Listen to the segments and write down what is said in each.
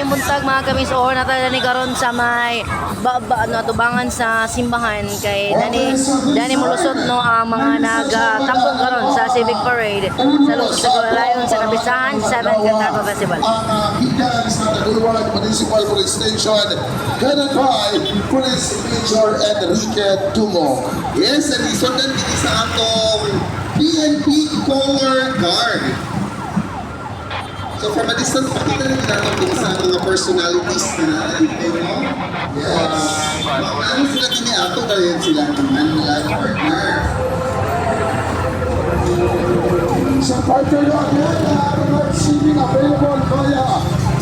Maayong buntag, mga kamis. Oo, nata ni karon sa may ba, ba, ano, tubangan sa simbahan kay dani dani molusot, no, ang mga nagatambong karon sa civic parade sa lungsod sa Gulayon sa Kapisahan 7 Kantako Festival. Ang gikan sa Tagoloan Municipal Police Station, headed by Police Major Enrique Tungo. Yes, and isundan kini sa atong PNP Color Guard. So from a distance, pakita rin natin kung sa mga personalities na dito, no? Yes. Ano sila kini ato dahil sila ang live partner. Sa partner natin, live streaming available via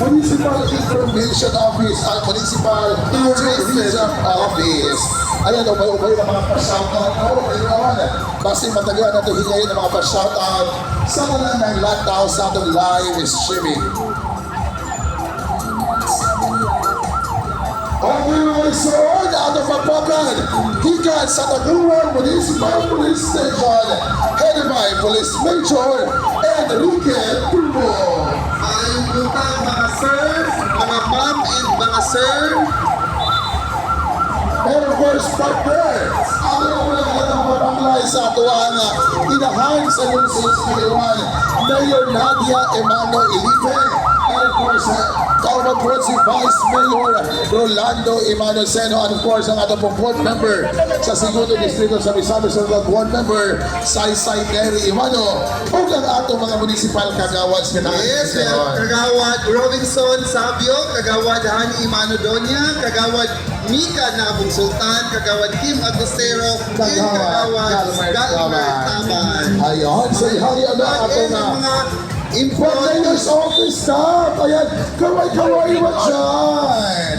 Municipal Information Office at Municipal Tourism Office. Ayan, ubay-ubay ng mga pa-shoutout. Oo, ayun naman. Basta matagal na ito hingayin ng mga pa-shoutout sa mga ng lahat tao sa atong live streaming. Okay, mga igsoon, atong pagpakan, gikan sa Tagoloan Municipal Police Station, headed by Police Major Enrique Turbo. Maayong buntag, mga sir, mga ma'am and mga sir. And of course, partner, ang unang atong papanglay sa atuang inahan sa lungsod sa Tagoloan, Mayor Nadia Emano Elipe. And of course, kauban po si Vice Mayor Rolando Emano Seno. And of course, ang atong pong board member sa Segundo Distrito sa Misamis Central, board member Saysay Neri Emano. Ug ang atong mga municipal kagawad sa Yes, we have Kagawad Robinson Sabio, Kagawad Hani Imano Donya, Kagawad Mika Nabong Sultan, Kagawad Kim Agustero, and Kagawad Kagawad Galmer Galmer Taban. Taban. Ayon, sa ihari ano And atong ang mga Mayor's Office staff. Ayan, kaway-kaway mo dyan.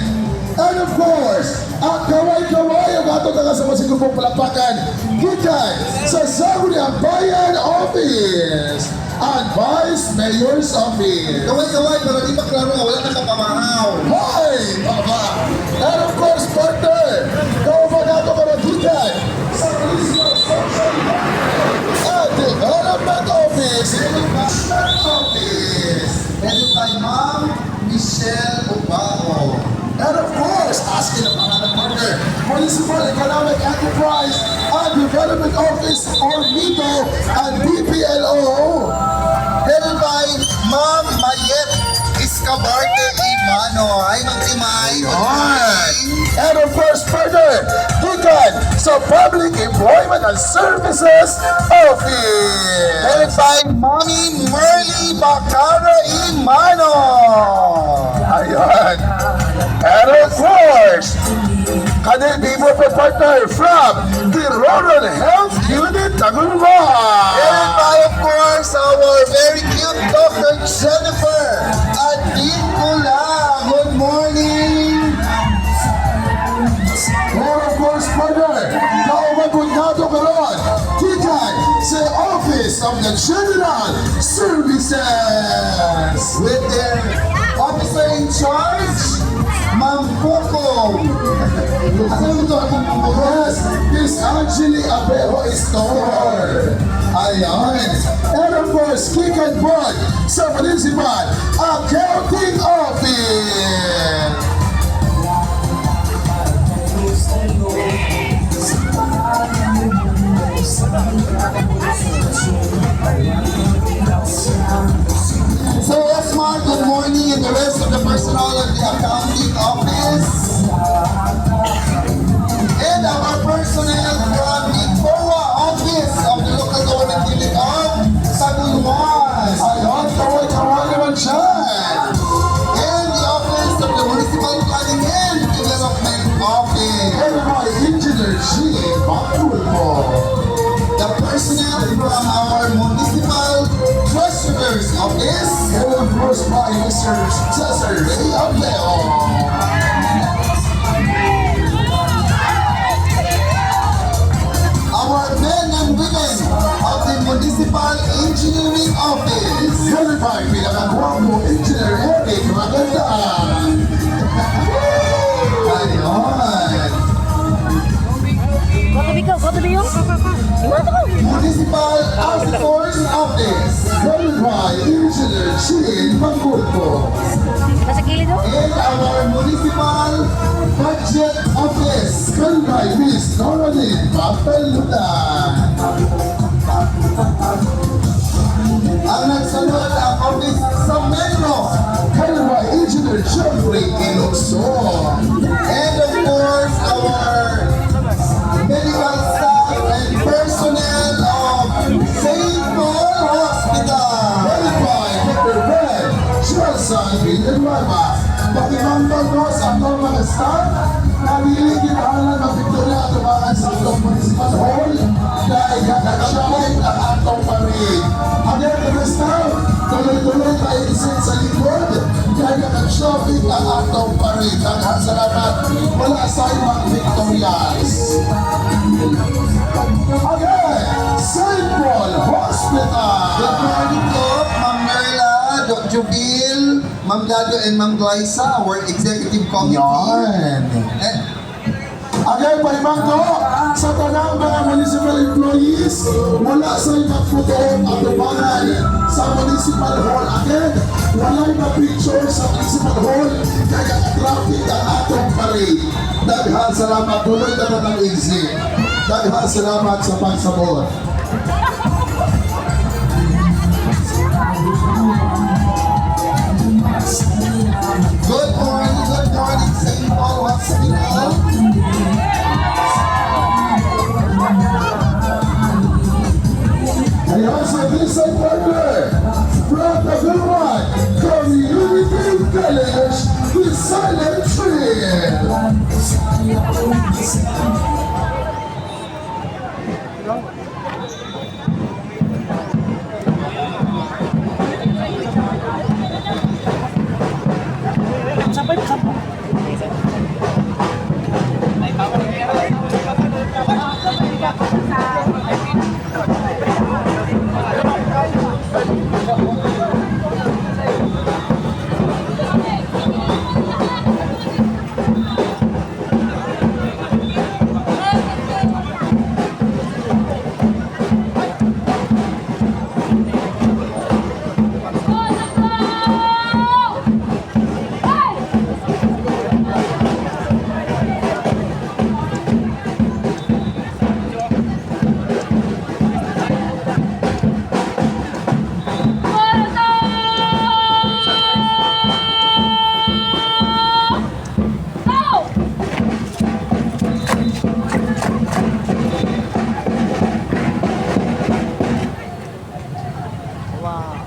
And of course, ang kaway-kaway ang ato taga sa masigupong palakpakan gikan sa Sangguniang Bayan Office and Vice Mayor's Office. Kaway-kaway para di maklaro nga wala nakapamahaw. Hi, Baba! And of course, partner, kauban nato karon gikan sa Municipal Social and Development Office, Development Office. Headed by Ma'am Michelle Obao. And of course, asking ang pangalan, partner, Municipal Economic Enterprise and Development Office or MITO and BPLO. Headed by Ma'am Mayet Escabarte Imano. Hi, Ma'am Timay. Good morning. And of course, partner, gikan sa Public Employment and Services Office. Headed by Mommy Merly Bacara Imano. Ayan. And of course, kanil Bibo po, partner, from the Rural Health Unit Tagoloan. Headed by, of course, our very cute Dr. Jennifer Advincula. Good morning. And of course, partner, kauban po nato karon gikan sa Office of the General Services. With their officer in charge, Ma'am Coco. Ano ito? Yes, Miss Angeli Abejo Store. Ayan. And of course, gikan po sa Municipal Accounting Office. So yes, Mark, good morning and the rest of the personnel of the accounting office. And our personnel from the COA office of the local government unit of Tagoloan. Ayan, kaway-kaway naman siya. And the office of the Municipal Planning and Development Office. And by Engineer G. Makulpo. The personnel from our Municipal Treasurer's Office. And of course by Mr. Cesar Ray Ableo. Our men and women of the Municipal Engineering Office. Headed by pinakagwapo Engineer Eric Magandaan. Ayun. Koto bikaw, koto biyong. Iwato ko. Municipal Auditor's Office. Headed by Engineer Chin Mangulpo. Nasa kilid oh. And Budget Office, led by Miss Noraline Papelunan. Ang nagsunod, ang office sa Metro. Headed by Engineer Jeffrey Ilocson. And of course, our medical staff and personnel of St. Paul Hospital. Headed by Dr. Red Johnson Villanueva. Pakimambal ko sa atong mga staff na dili kinahanglan magpiktura atubangan sa atong municipal hall dahil kaka-traffic ang atong parade. Again, to the staff, tuloy-tuloy tayo isin sa likod dahil kaka-traffic ang atong parade. Daghang salamat. Wala sa mga victorias. Again, St. Paul Hospital. Good morning po, Ma'am Merla, Doc Jubil, Ma'am Dado, and Ma'am Glyza, our executive committee. Yan. Eh, Again, parimangko, sa tanang mga municipal employees, wala sa ipagputo at tubangan sa municipal hall. Again, walay ma-picture sa municipal hall, kaya traffic ang atong parade. Daghang salamat, tuloy na ng exit. Daghang salamat sa pagsabot. Good morning, St. Paul Hospital. Ngayon sa Vincent Partner, from the Vilman Community College, the Silent Trail. Wow.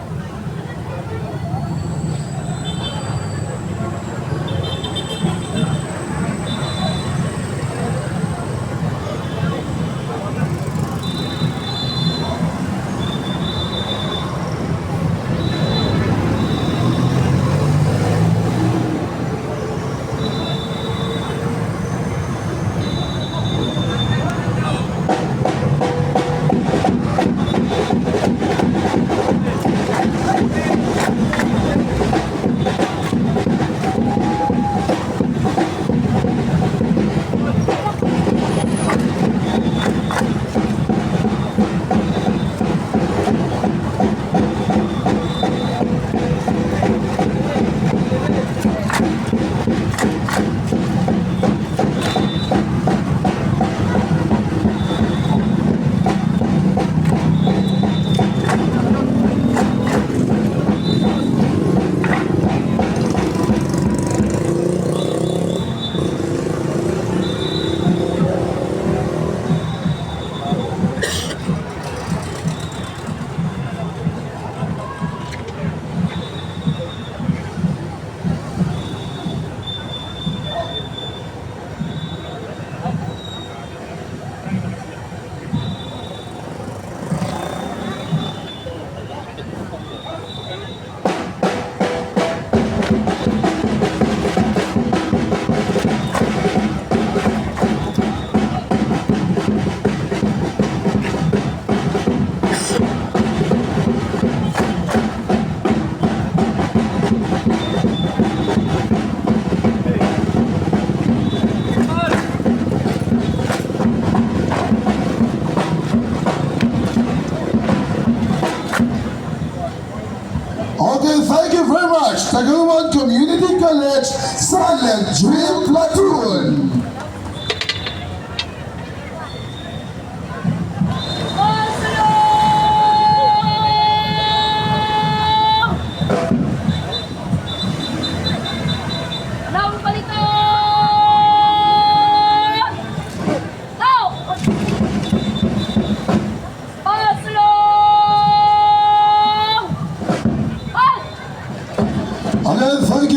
Okay, thank you very much, Tagoloan Community College Silent Drill Platoon.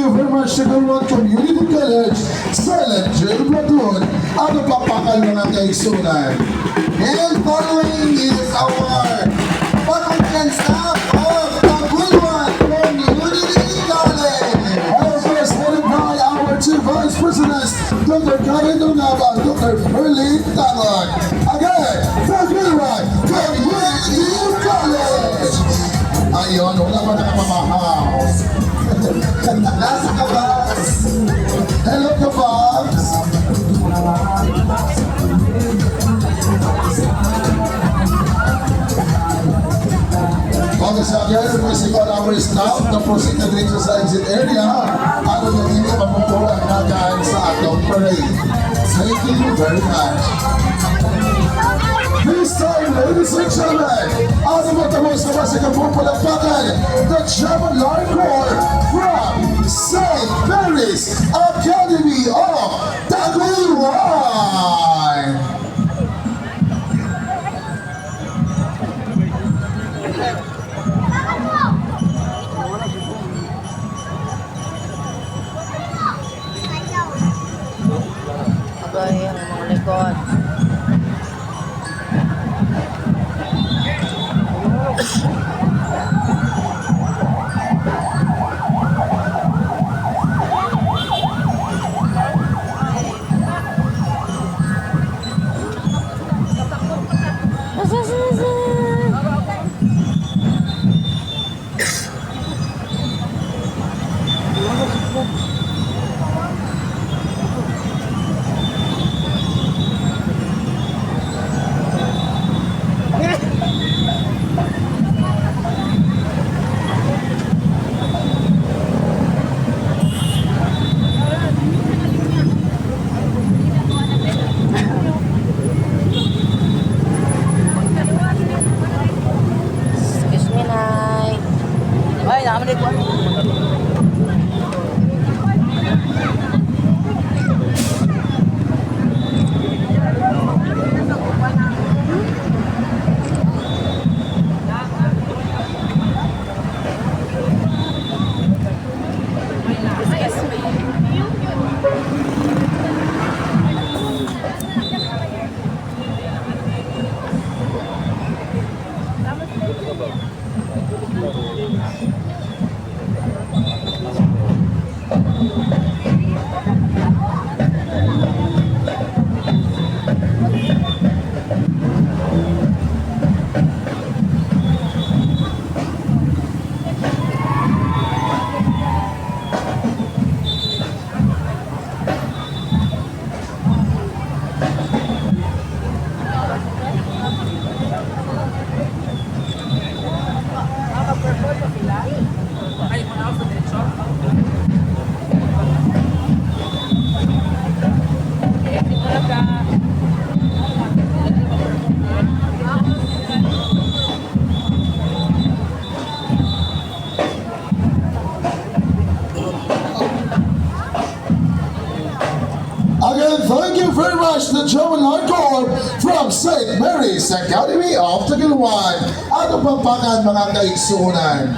you very much, Tagoloan Community College Silent Drill Platoon. Ano papakan, mga kaigsunan? And following is our faculty and staff of Tagoloan Community College. And of course, headed by our two vice presidents, Dr. Karen Donaba and Dr. Merlin Tangon. Again, Tagoloan Community College! Ayun, wala pa nakamamahaw. Nasa kabas. Hello, kababs! Okay, so again, requesting all our staff na proceed na dito sa exit area aron na dili mapupuro ang nagaan sa atong parade. Thank you very much. This time, ladies and gentlemen, ano mo tapos na sa kapong palakpakan, the German Line Corps from St. Mary's Academy of Tagoloan. Agay ang mga likod. Excuse me, Nay. Ay, nakamali ko. Again, thank you very much, the German Line Corps from St. Mary's Academy of Tagoloan. Ano pampangan, mga kaigsunan?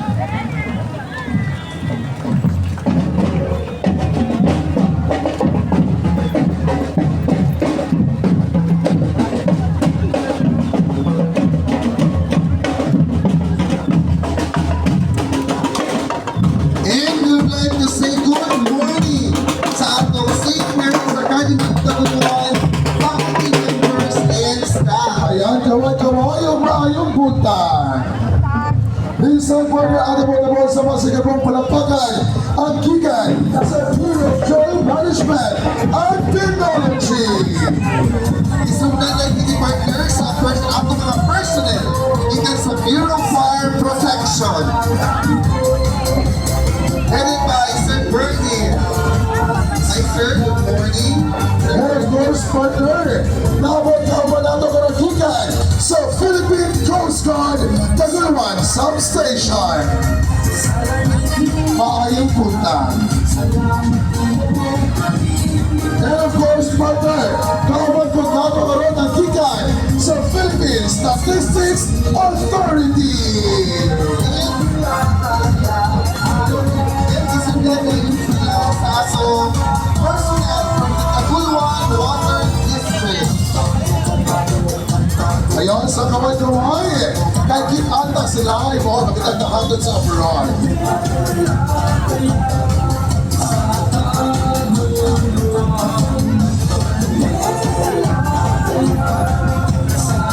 And we would like to say good morning sa atong St. Mary's Academy of Tagoloan faculty members and staff. Ayan, kaway-kaway, maayong buntag. Isang partner, ano mo naman sa masigabong palakpakan, ang gikan sa Bureau of Joy Management and Technology. Isugdan lang kini, partner, sa first atong mga personnel gikan sa Bureau of Fire Protection. Headed by Sir Bernie. Hi sir, good morning. And of course, partner, nabot ka nato karon gikan sa Philippine Coast Guard Tagoloan Substation. Maayong buntag. And of course, partner, kauban po nato karon ang gikan sa Philippine Statistics Authority. And isugdan lang Kay keep anta sila ay mo makita na sa abroad.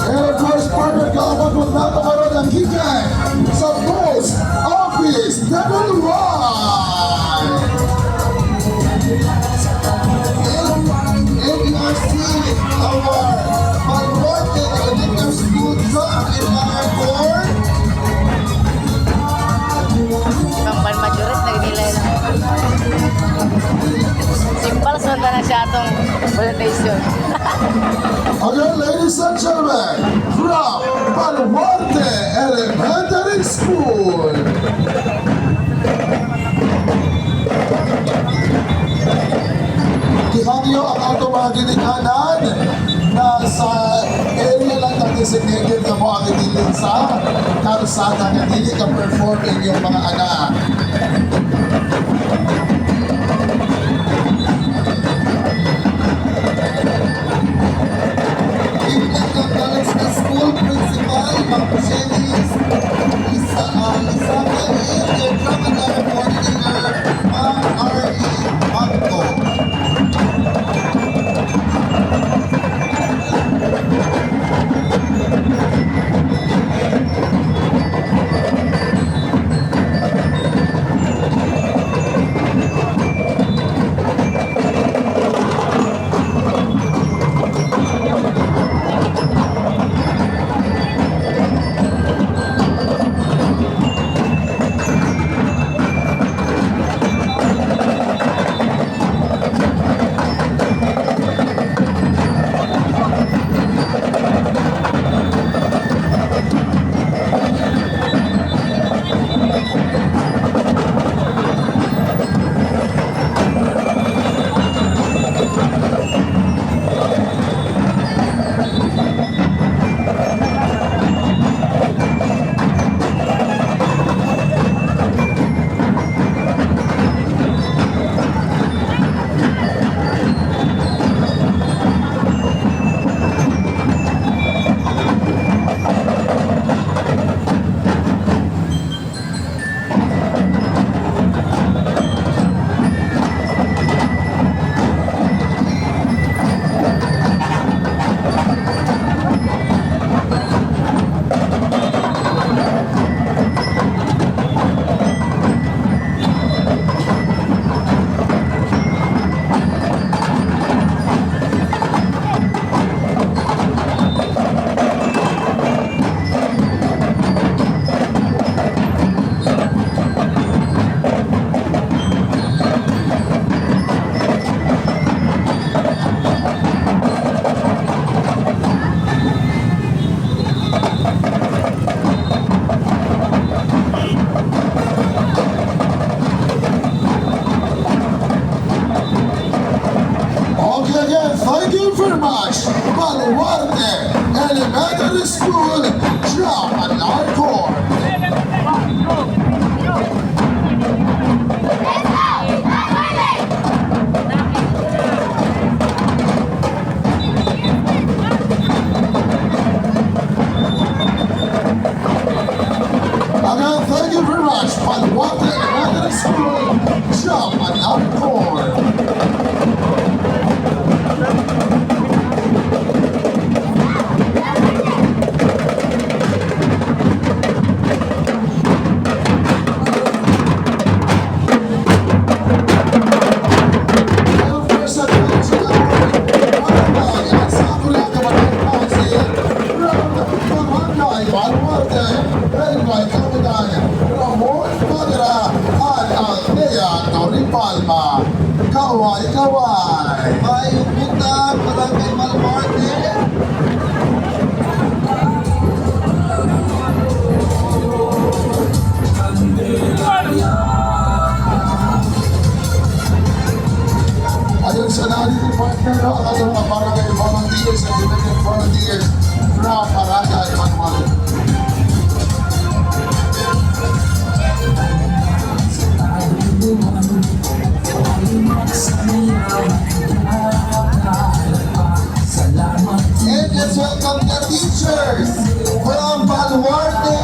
And of course, partner, kaabot mo na karoon ang gikan sa Post Office Level 1. NERC, our Baluarte Elementary School Drum and Honor Corps. Ibang ban majorit na nila lang. Simple sa na siya atong presentation. Okay, ladies and gentlemen, from Baluarte Elementary School. Gihangyo ang ato mga ginikanan na sa area lang na designated na mo ang idilin sa karsada nga dili ka perform inyong mga anak. Acknowledge the school principal, Ma'am Jenny Isa, Isabel, and their drum and honor coordinator, Ma'am R.E. Magto. Okay, again, thank you very much, Baluarte Elementary School Drum and Art Corps. Again, thank you very much, Baluarte Elementary School Drum and Art Corps. And of course, at Barangay Baluarte, led by Kapitan Ramon Padra and Althea Toripalma. Kaway kaway! Maayong buntag, Barangay Baluarte. Ayon sa narito partner, no, ang atong mga barangay volunteers and independent volunteers from Barangay Baluarte. And let's welcome the teachers from Baluarte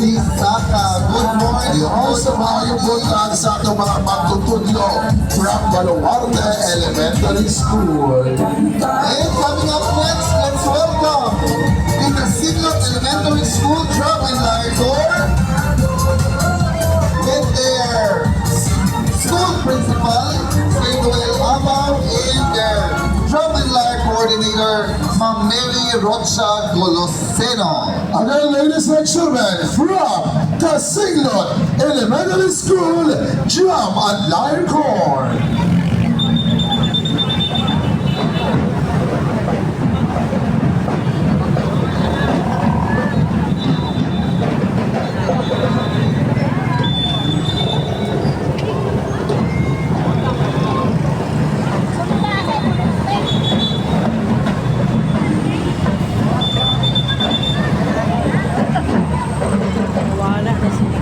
Lisaka. Good morning. Ayun, sa maayong buntag sa atong mga magtutudlo from Baluarte Elementary School. And coming up next, let's welcome the Casinglot Elementary School Drum and Lyre Corps with their school principal, Sir Noel Amaw, and their drum and lyre coordinator, Ma'am Mary Rocha Goloseno. Again, ladies and gentlemen, from Casinglot Elementary School, Drum and Lyre Corps. Wala na sila.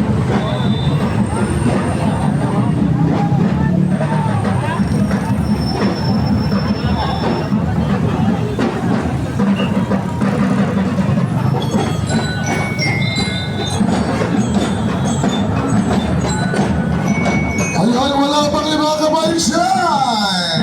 Ayun, wala pang iba kamay shine!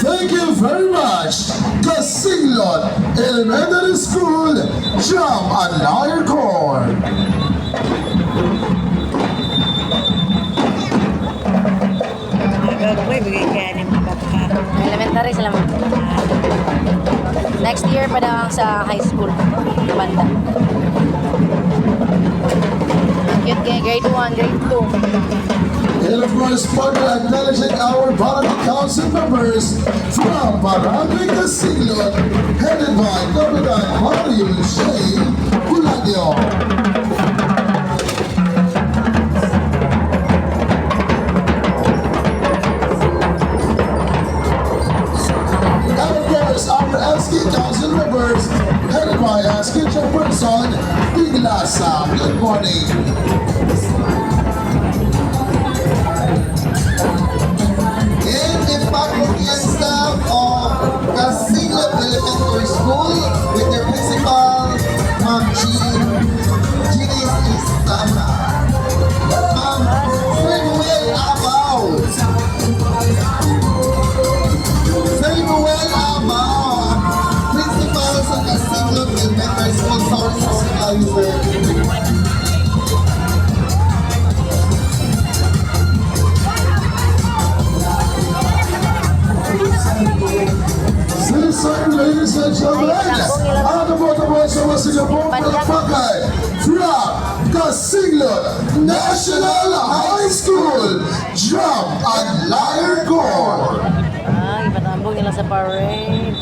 Thank you very much, Casinglot Elementary School, Drum and Lyre Corps. Elementary sila, ma'am. Next year pa daw ang sa high school na banda. Cute kay grade 1, grade 2. And of course, further acknowledging our Barangay Council members from Barangay Casinglot, headed by Governor Mario Shane Buladio. And of course, our SK Council members, headed by SK Chairperson Piglasa. Good morning. And the faculty and staff of Casinglot Elementary School with their principal, Ma'am Jean Istana. Ma'am Sir Noel Abao. Sir Noel Abao, ang principal sa Casinglot Elementary School. Sorry, sorry tayo, sir. Sir, ladies and gentlemen, ano po ito po sa Singapore palakpakan from Casinglot National High School, Drum and Lyre Corps. Ah, ipatambong nila sa parade.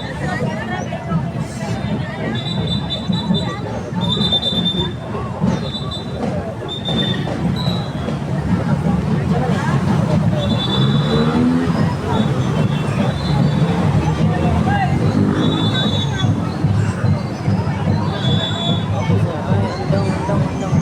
Ay, dong, dong, dong.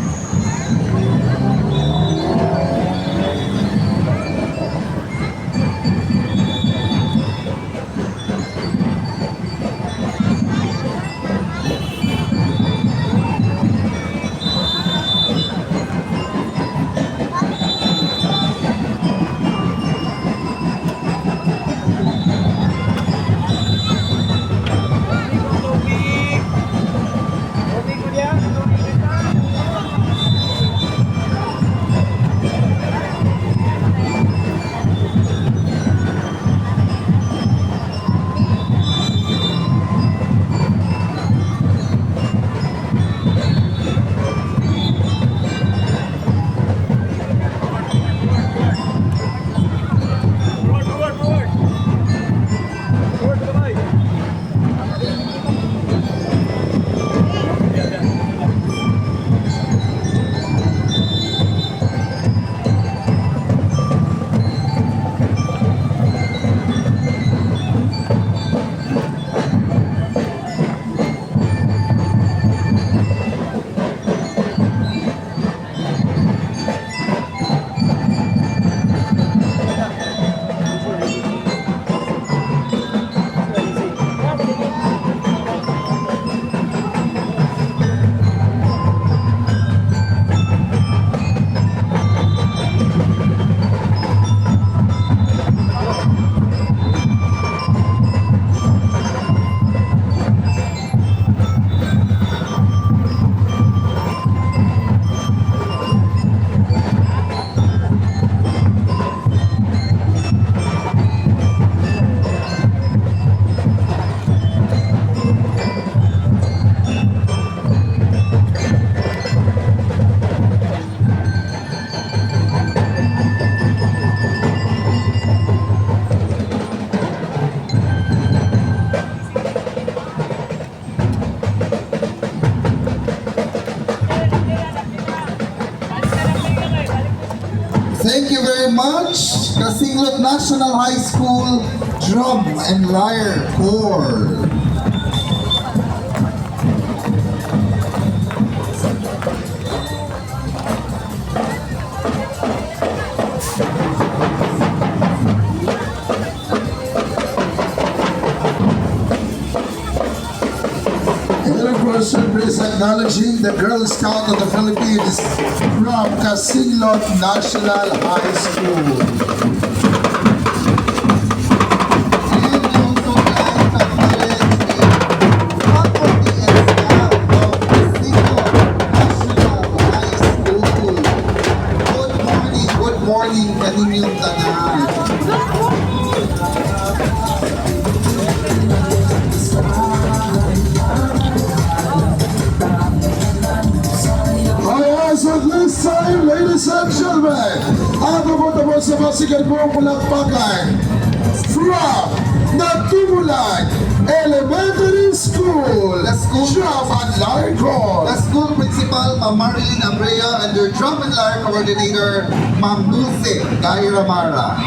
Thank you very much, Kasinglot National High School Drum and Lyre Corps. And of course, please acknowledging the Girl Scout of the Philippines from Kasinglot National High School. And we also like to acknowledge the faculty and staff of Kasinglot National High School. Good morning kaninyong tanan. Alright, so this time, ladies and gentlemen, ato po tapos sa masigarbong palakpakan from Natimulan Elementary School, The school Drum and Lyre Corps. The school principal, Ma'am Marilyn Abrea, and their drum and lyre coordinator, Ma'am Dulce Gairamara.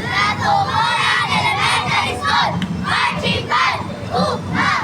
Natumoran Elementary School, Marching Band, Oop-ah!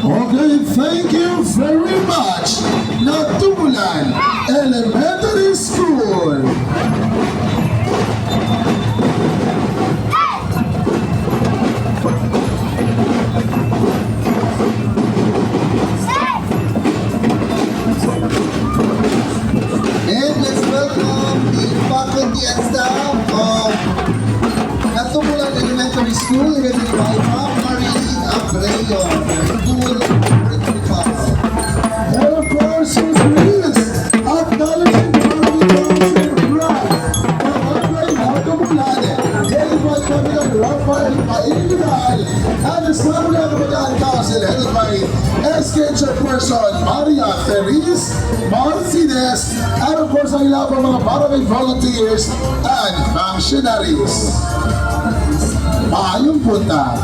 Okay, thank you very much, Natumulan Elementary School. And let's welcome the faculty and staff of Natumulan Elementary School, headed by Ma'am Marilyn Abreo, school principal. And of course, please acknowledging Barangay Council Brad, Barangay Natumulan, headed by Captain Rafael Paingal, and the Samuel Kabataan Council, headed by SK Chairperson Maria Therese Martinez, and of course, ang ilang pang mga barangay volunteers and functionaries. Maayong punta.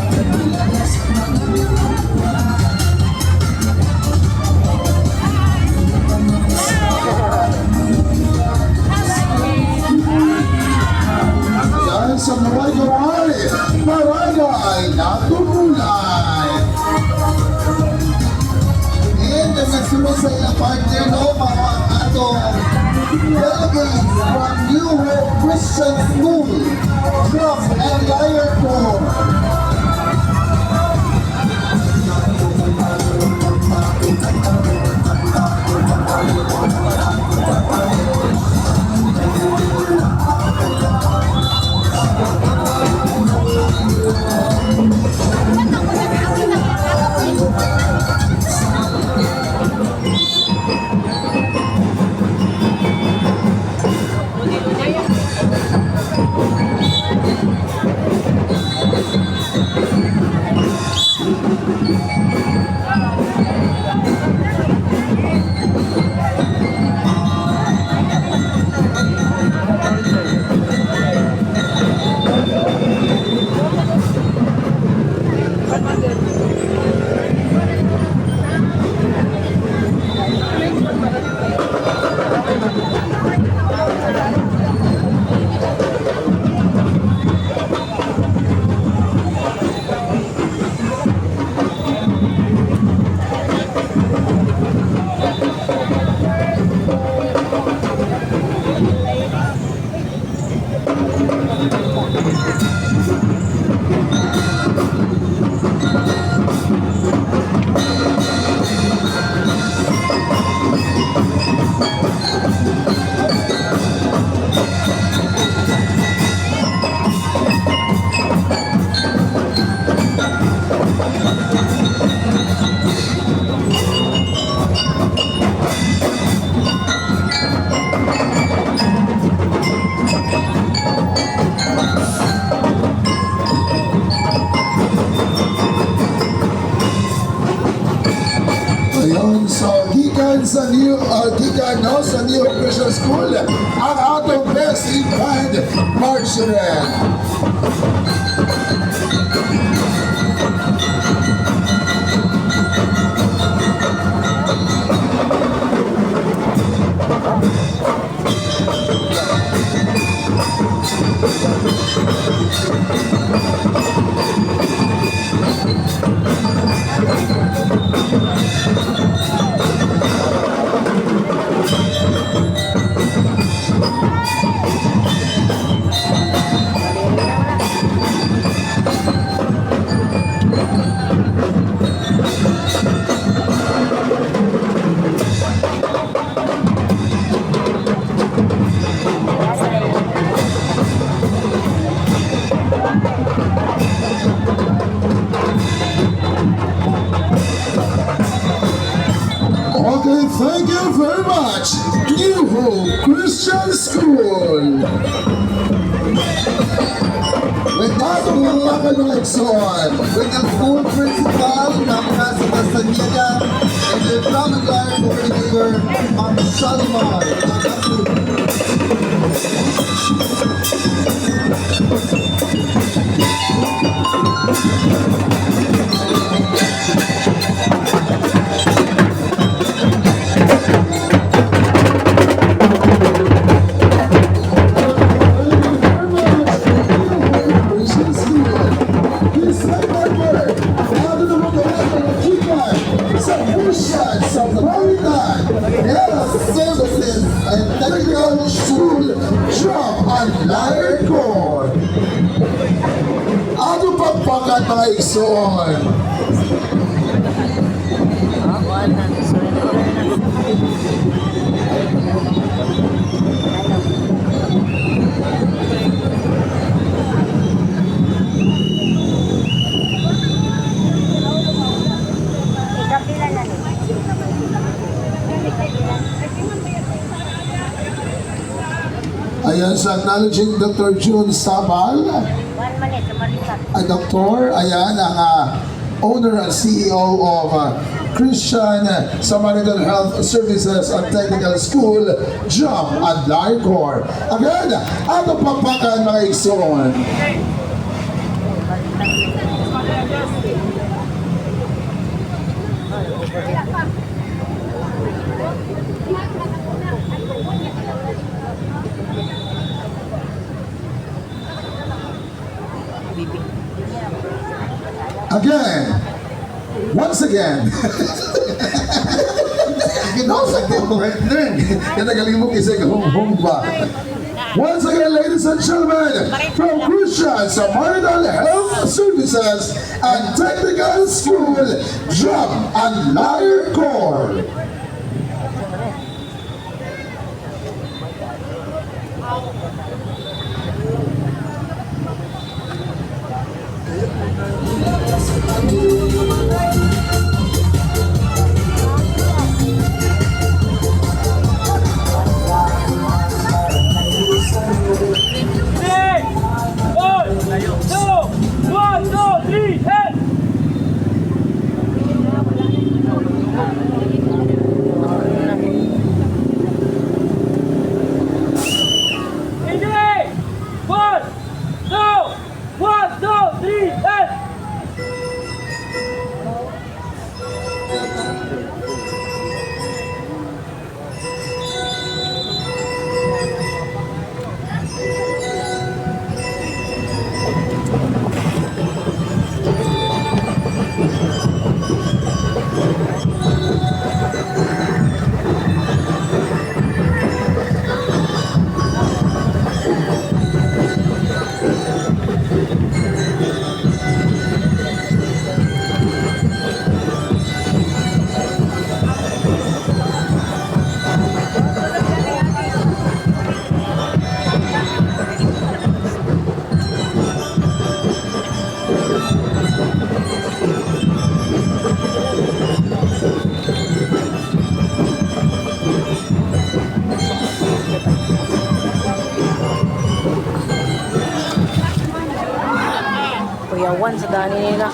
Ayan, Gikan sa Mawaygaway, Barangay Natubulay. And ang nagsunod sa ilang partner, no, mao ang atong delegates from New Hope Christian School, Drum and Lyre Corps. Ayun, so gikan sa New gikan no sa New Hope Christian School ang atong best in band marching. Okay, thank you very much, New Hope Christian School. With the Atong school, mga mga igsoon. With the school principal, Ma'am Casa Castañeda, and the drum and lyre coordinator, Ma'am Shalimar Nagasu. Christian School. This November, ato naman ang gikan sa Christian Samaritan Health Services and Technical School Drum and Lyre Corps. Ato pagpakan mga igsoon. Ah, kuan na. Surrender na. Ayan, sa acknowledging Dr. June Sabal, a doktor, ayan, ang owner and CEO of Christian Samaritan Health Services and Technical School, Drum and Lyre Corps. Again, ato papakan mga igsoon. bibi. Again, once again, Ginaw sa ko partner. Kaya mo kasi hum ba? Once again, ladies and gentlemen, from Christian Samaritan Health Services and Technical School, Drum and Lyre Corps. Three, one, two, one, two, three, and Injury! One, two, one, two, three, and Kuyawan sa dani nila.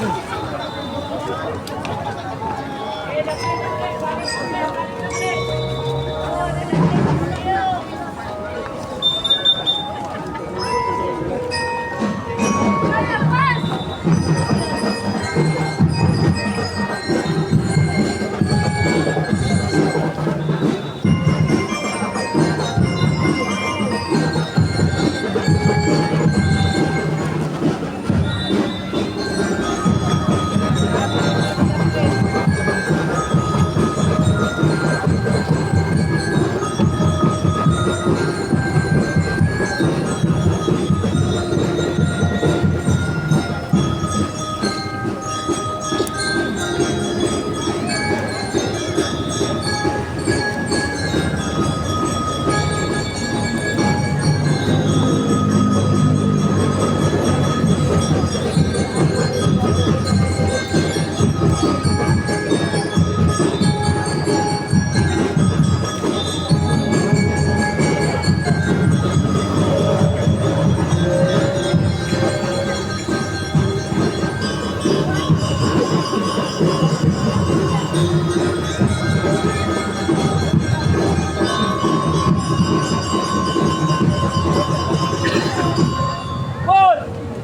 One,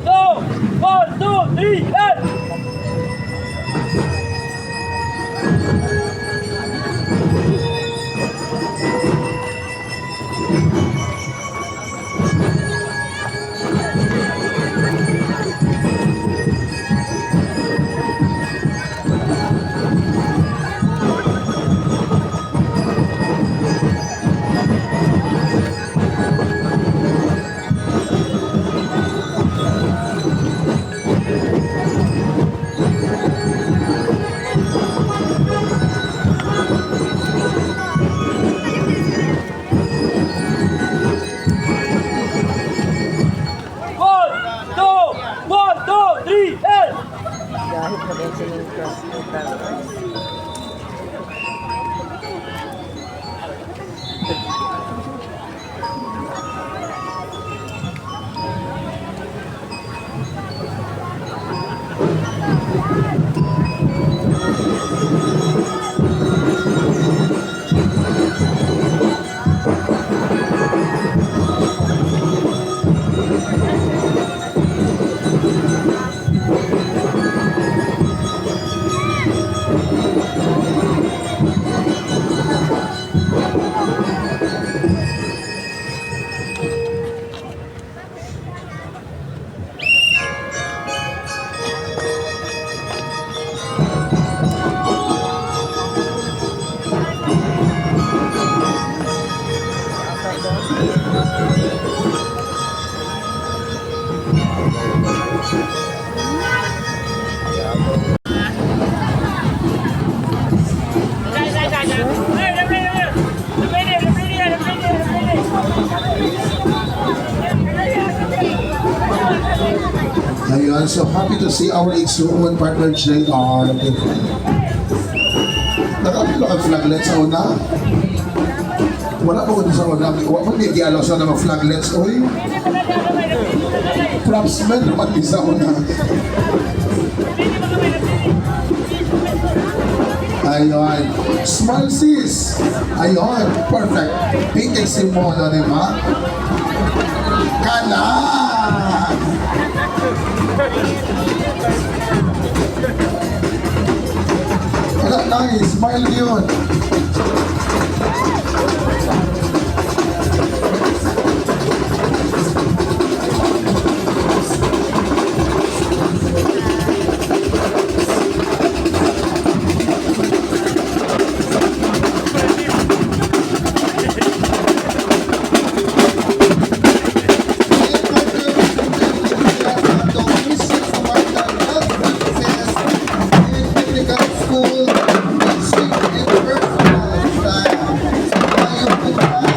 two, one, two, three, and One, two, one, two, three, and Gahit mo din sining cross. Ayun, so happy to see our igsuon partner JR. Nakapilo ang flaglets sa una? Wala pa ko sa una. Wala pa di alaw sa mga flaglets. Uy, propsmen naman di sa una. Ayun. Small sis. Ayun, perfect. Pink kay Simona, di ba? Kana! Wala, nice. Smile yun.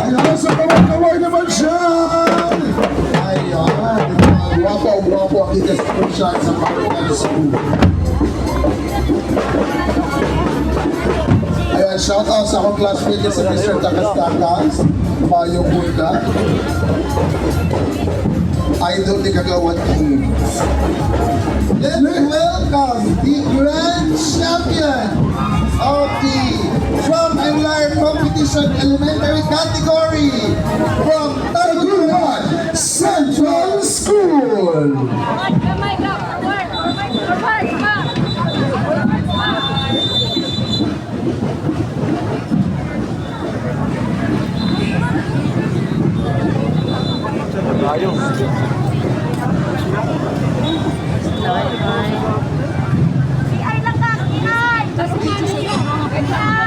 Ayun, sa kaway-kaway naman siya! Ayun, guwapo-guwapo ang ika-shot sa Marian School. Ayan, shout out sa akong classmate sa Mr. Takas Takas. Mayong Bunda. Idol ni Kagawad King. Let's welcome the grand champion of the Drum and Lyre Competition Elementary category from Tagudungan Central School! Kamay ka! Forward! Forward! Forward! Forward! PI lang ka! PI! PI!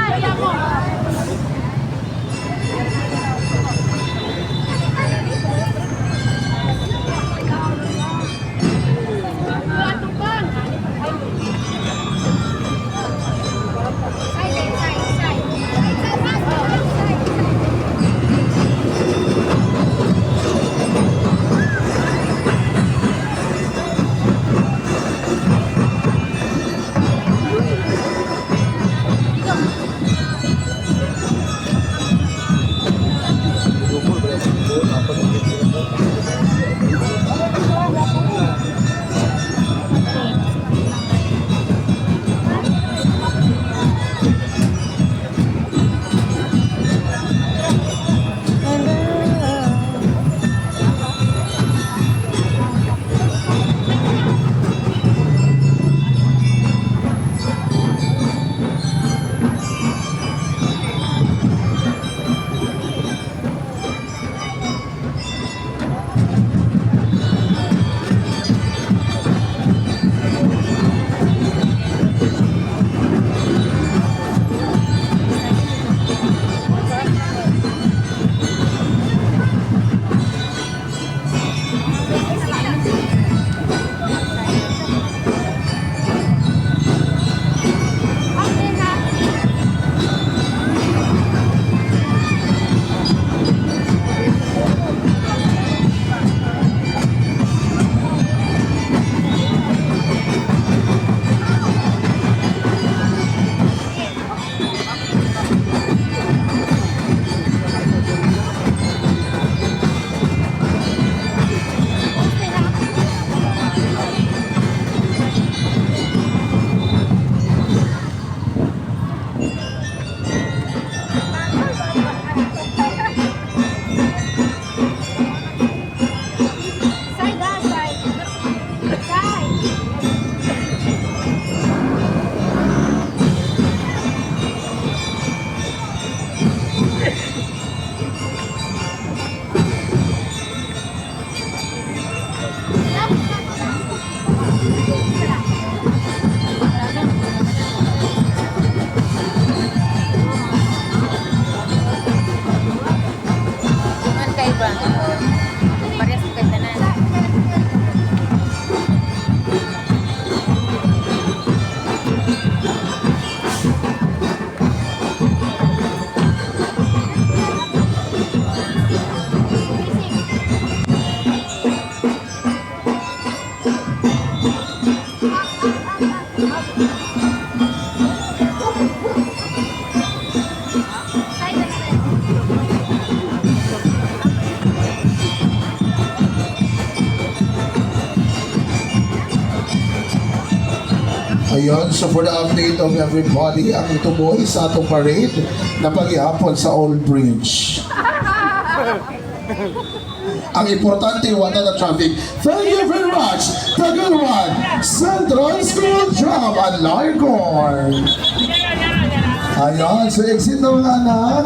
Ayun, so for the update of everybody, ang tumoy sa atong parade na paghihapon sa Old Bridge. Ang importante, wala na traffic. Thank you very much, Taguluan Central School Drum and Lyre. Ayun, so exit na, mga anak.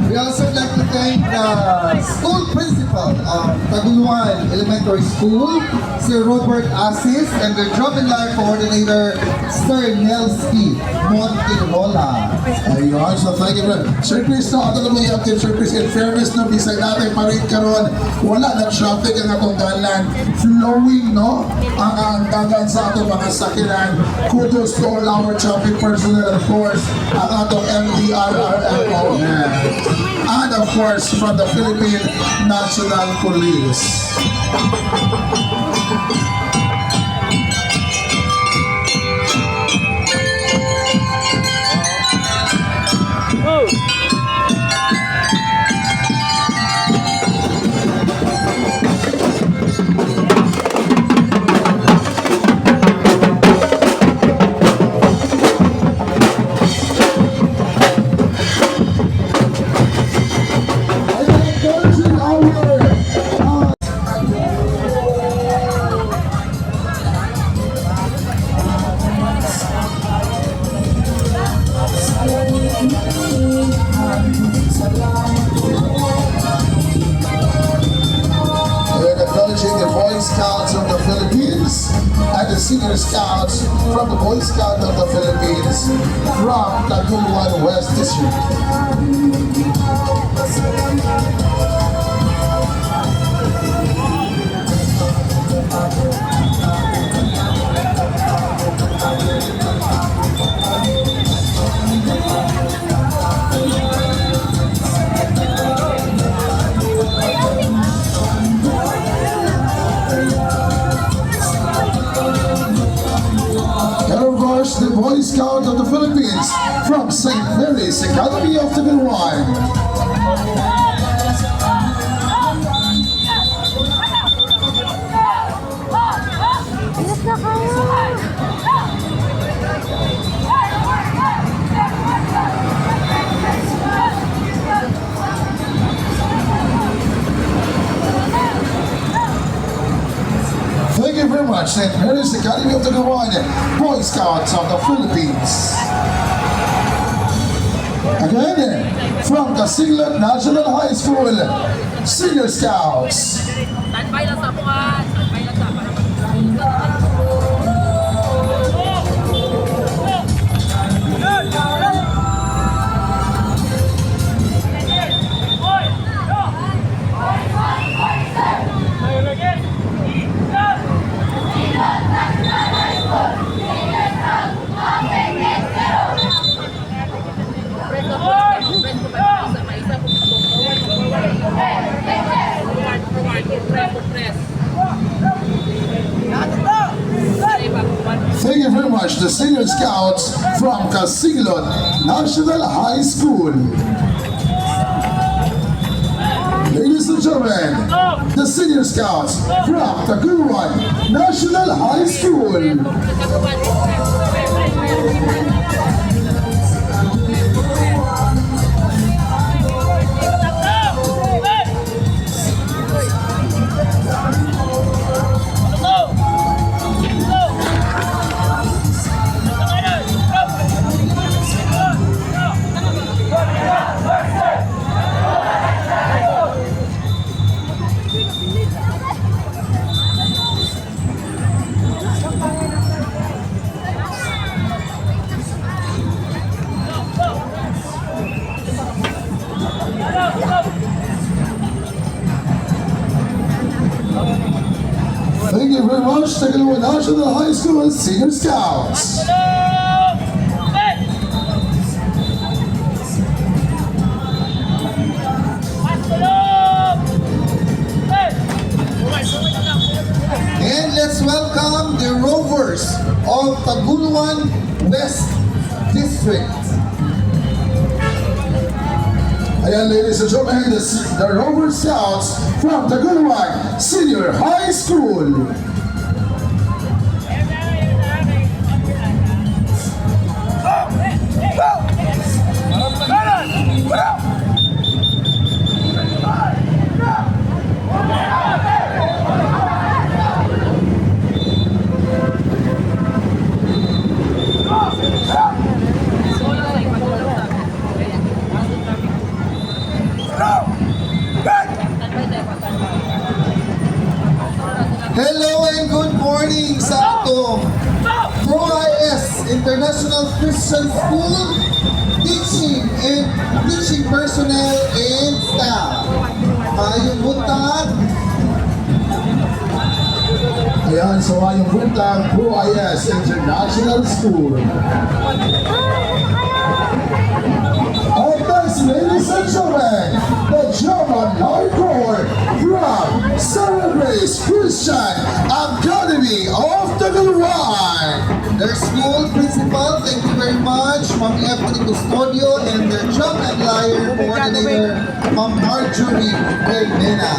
We also like to thank the school principal of Taguluan Elementary School, Sir Robert Assis, and the drum and lyre coordinator, Sir Nelski Montirola. Ayun, so thank you very much. Sir Chris, no, ato na i-update, Sir Chris, in fairness, no, bisag natin parade karon, wala na traffic ang atong dalan. Flowing, no, ang dagan sa atong mga sakinan. Kudos to all our traffic personnel, of course, ang atong MDRRMO. And of course, from the Philippine National Police. And encouraging our We're acknowledging the Boy Scouts of the Philippines and the Senior Scouts from the Boy Scout of the Philippines from Taguluan West District. And of course, the Boy Scout of the Philippines from St. Mary's Academy of Taguluan. Ingat na kayo. Thank you very much, St. Mary's Academy of Taguluan, Boy Scouts of the Philippines. Again, from Casillan National High School, Senior Scouts. Standby lang sa buwan. Standby lang sa para. Thank you very much, the Senior Scouts from Casilon National High School. Ladies and gentlemen, the Senior Scouts from Taguluan National High School. Thank you very much, Taguluan National High School Senior Scouts. And let's welcome the Rovers of Taguluan West District. Ayan, ladies and gentlemen, the Rover Scouts from Taguluan Senior High School. Hello and good morning sa atong Pro-IS International Christian School teaching and teaching personnel and staff. Maayong buntag. Ayan, so maayong buntag, Pro-IS International School. And next, ladies and gentlemen, the Drum and Lyre Corps from Sarah Grace Christian Academy of Taguluan. Their school principal, thank you very much, Ma'am Ebony Custodio, and their drum and lyre coordinator, Ma'am Marjorie Bermena.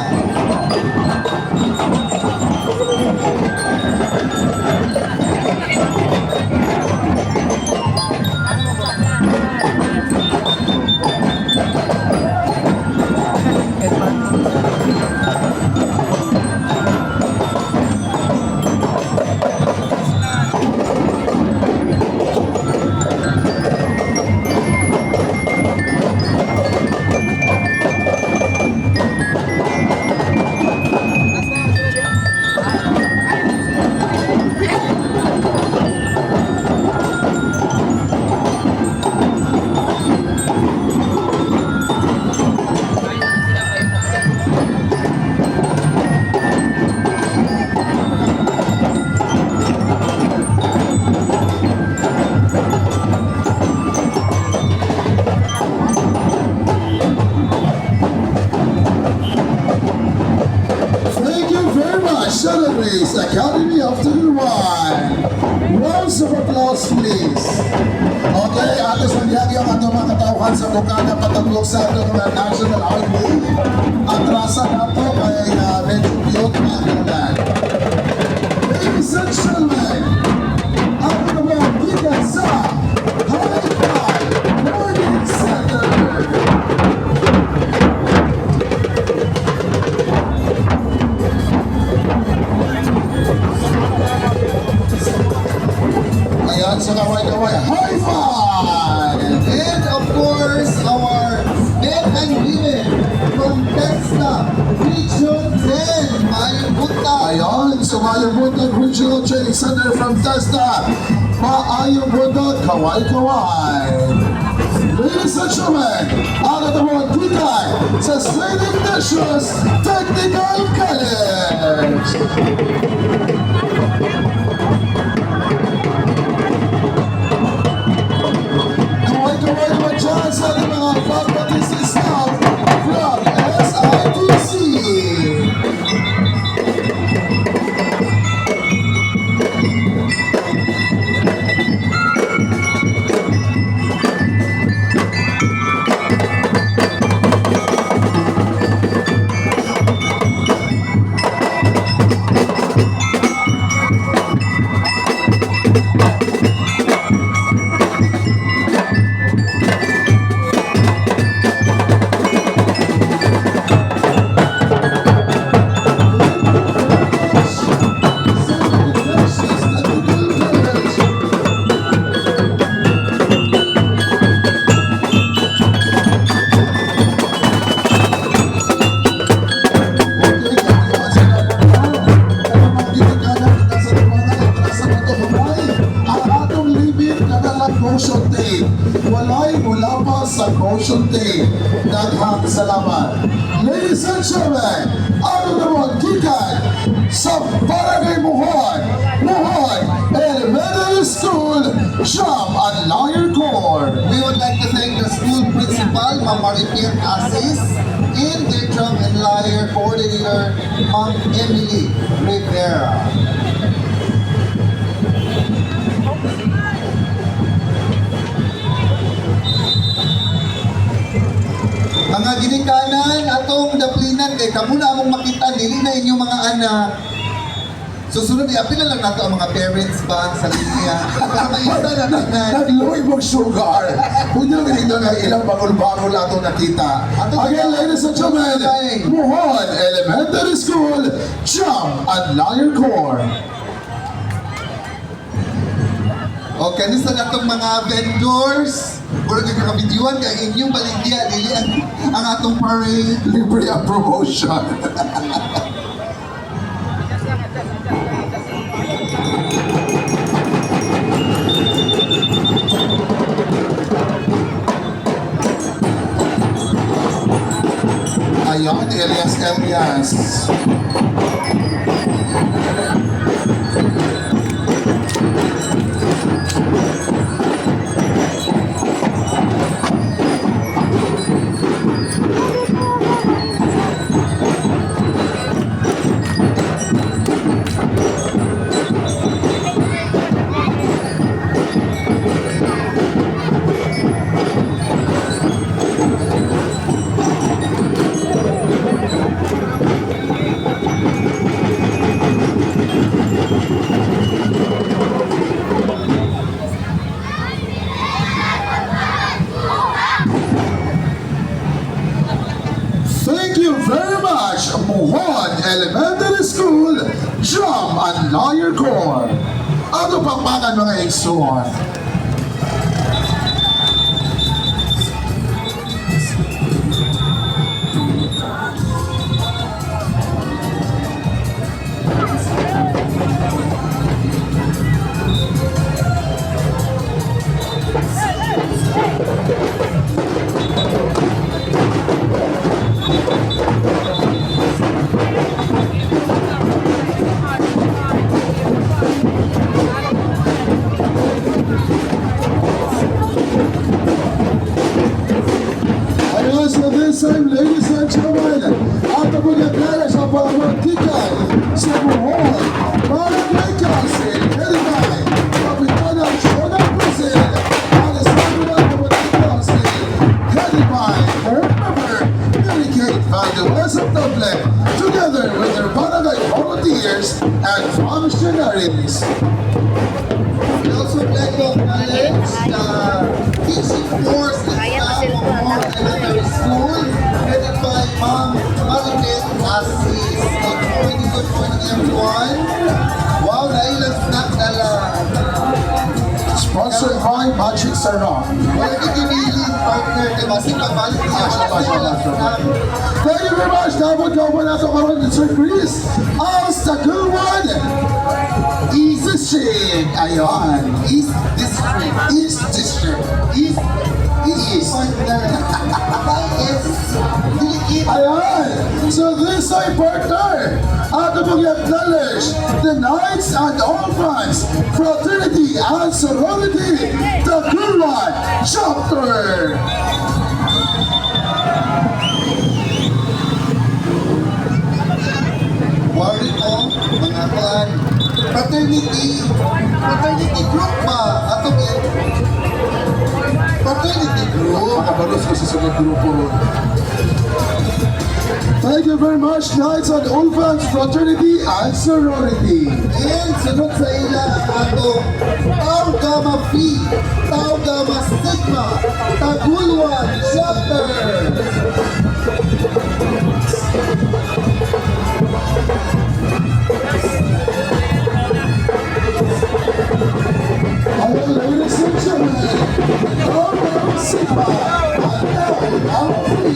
Thank you very much, Celebrates Academy of Taguluan. Rounds of applause, please. Okay, ato sa biyagi ang atong mga katawhan sa Bukana patadlok sa atong mga National Highway. Atrasa nato kay medyo cute mga kanan. Ladies and gentlemen, ang mga gikan sa Hi-Fi Learning Center. Ayan, sa kaway-kaway, high five! And of course, our men and women from TESDA Region 10, maayong buntag. Ayan, sa maayong buntag Regional Training Center from TESDA. Maayong buntag, kaway-kaway. Ladies and gentlemen, ang atong gikan sa St. Ignatius Technical College. Kaway-kaway naman dyan sa ating mga faculty staff from SITC. St. Ignatius Technical College. Okay, kaya sa ang atong limit kada caution tape. Walay mula sa caution tape. Daghang salamat. Ladies and gentlemen, ano naman gikan sa Barangay Muhon, Muhon Elementary School, Drum and Lyre Corps. We would like to thank the school principal, Ma'am Maripir Asis, and their drum and lyre coordinator, Ma'am Emily Rivera. Mga ginikanan, atong daplinan kay kamo na among makita dili na inyong mga anak. Susunod, iapil na lang nato ang mga parents ba sa linya para maisa na tanan. Nagluoy mong sugar. Kung yung ito nga ilang bagol-bagol ato nakita. Again, ladies and gentlemen, Muhon Elementary School, Drum and Lyre Corps. Okay, ni sa natong mga vendors, murag yung kakabidyuhan kay ang inyong baligya dili ang atong parade. Libre ang promotion. Elias Elias. Thank you very much, Muhon Elementary School, Drum and Lyre Corps. Ano pakpakan, mga igsoon? Ayun, so this time, ladies and gentlemen, ang pag-aklara sa pamamagitan sa Muhon Barangay Council, headed by Kapitana Jonah Brazil, Alessandra Barangay Council, headed by board member Mary Kate Valdez of Dublin, together with their barangay volunteers and functionaries. We also like to acknowledge the teaching force and Kaya pa staff sila of Muhon Elementary School, headed by Ma'am Marilet Assis. Good morning, everyone. Wow, nailang snack na lang. Sponsored by Magic Sarap. Wala ka ginilin, partner, diba? Sige, pabalik niya siya. Snack. Thank you very much. Dapat ka na ito karon, Sir Chris. Ang Taguluan East District. Ayon. East District. East District. East, East. Partner. Is Dili. Ayan. So this ay partner. Ato pong acknowledge the Knights and Orphans Fraternity and Sorority Taguluan Chapter. Worry ko, mga kuan. Fraternity group ba? Ato fraternity group. Makabalos ko sa sunod grupo ron. Thank you very much, Knights and Orphans Fraternity and Sorority. And sunod sa ila ang atong Tau Gamma Phi, Tau Gamma Sigma, Taguluan Chapter. Hello, ladies and gentlemen, Tau Gamma Sigma and Tau Gamma Phi.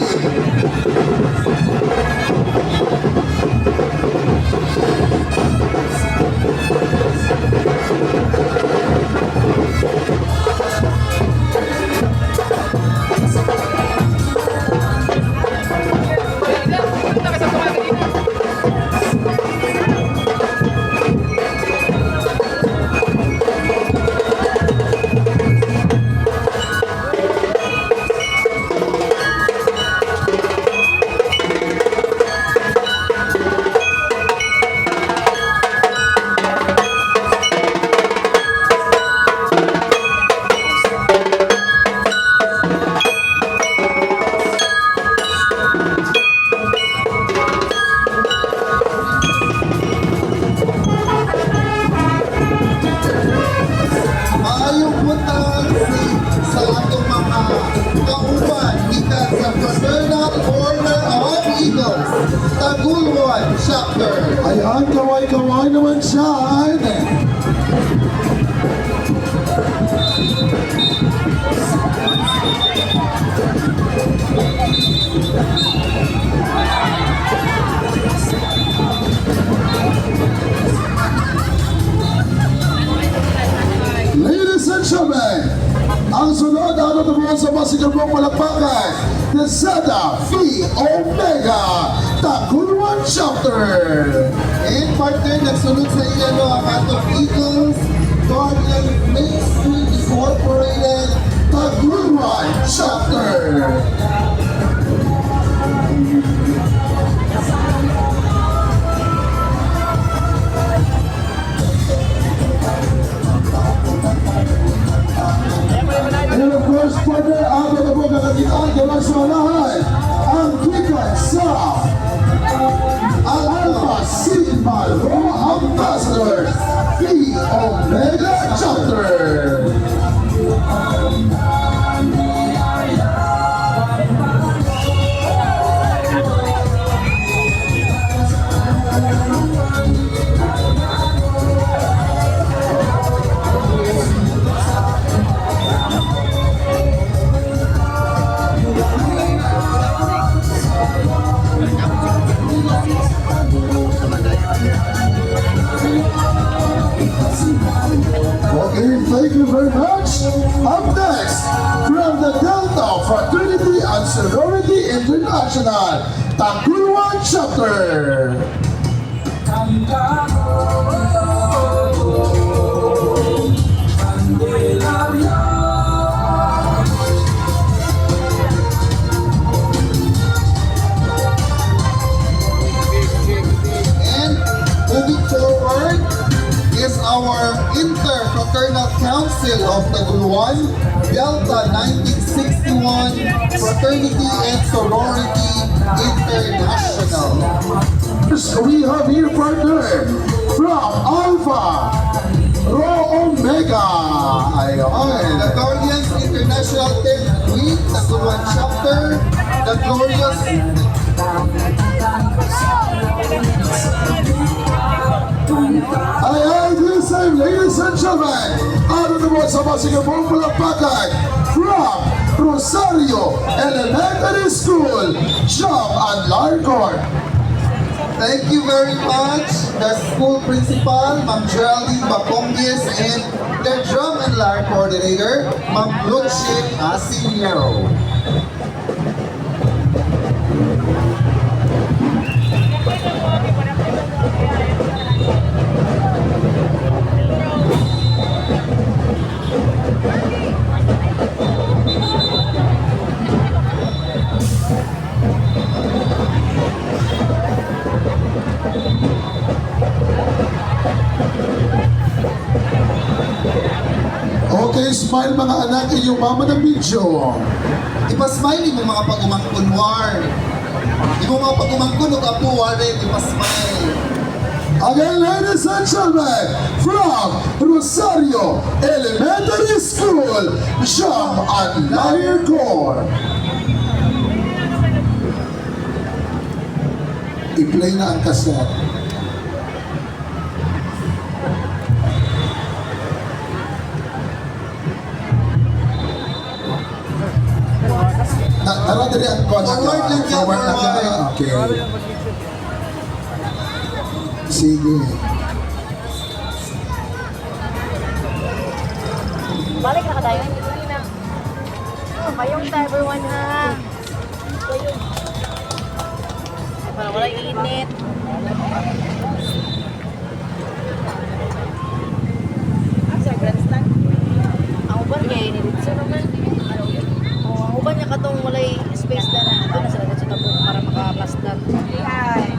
Maayong buntag sa atong mga kauban gikan sa Fraternal Order of Eagles, Taguluan Chapter. Ayan, kaway-kaway naman siya. Ladies and gentlemen, ang sunod ano naman sa masigabong palakpakan. the Zeta Phi Omega Taguluan Chapter. And partner, nagsunod sa iya no, ang atong Eagles Guardian Main Street Incorporated Taguluan Chapter. And of course, partner, ang mga po kakakitaan gawa sa lahat, ang gikan sa Alpha Sigma Rho Ambassadors, Phi Omega Chapter. Okay, thank you very much. Up next, from the Delta Fraternity and Sorority International, Taguluan Chapter. And moving forward is our Interfraternal Council of Taguluan, Delta 1961 Fraternity and Sorority International. First, we have here partner from Alpha Rho Omega. Ayun. The Guardians International 10th Week, Taguluan Chapter, the Glorious Ay, this time, ladies and gentlemen, ano naman sa masigabong palakpakan from Rosario Elementary School, Jump and Larcor. Thank you very much, the school principal, Ma'am Geraldine Bacongis, and the drum and lyre coordinator, Ma'am Lucy Asinero. Okay, smile mga anak, inyong mama ng video. Ipasmile mo mga pag-umangkon, war. Imo mga pag-umangkon, ug apo, waren, ipasmile. Again, ladies and gentlemen, from Rosario Elementary School, Jump and Lyre Corps. I-play na ang cassette. Na, nara diri ang kuwan na Forward lang yan, Forward na ka. forward. Okay. Sige. Balik na ka tayo. Hindi na. Oh, Payong ta everyone ha. Payong. Ay, parang wala init. Sa grandstand. Ang uban kay dito naman. Oh, ang uban niya katong walay space na na. Ito na sila dito sa tabok para makamasdan. Ay.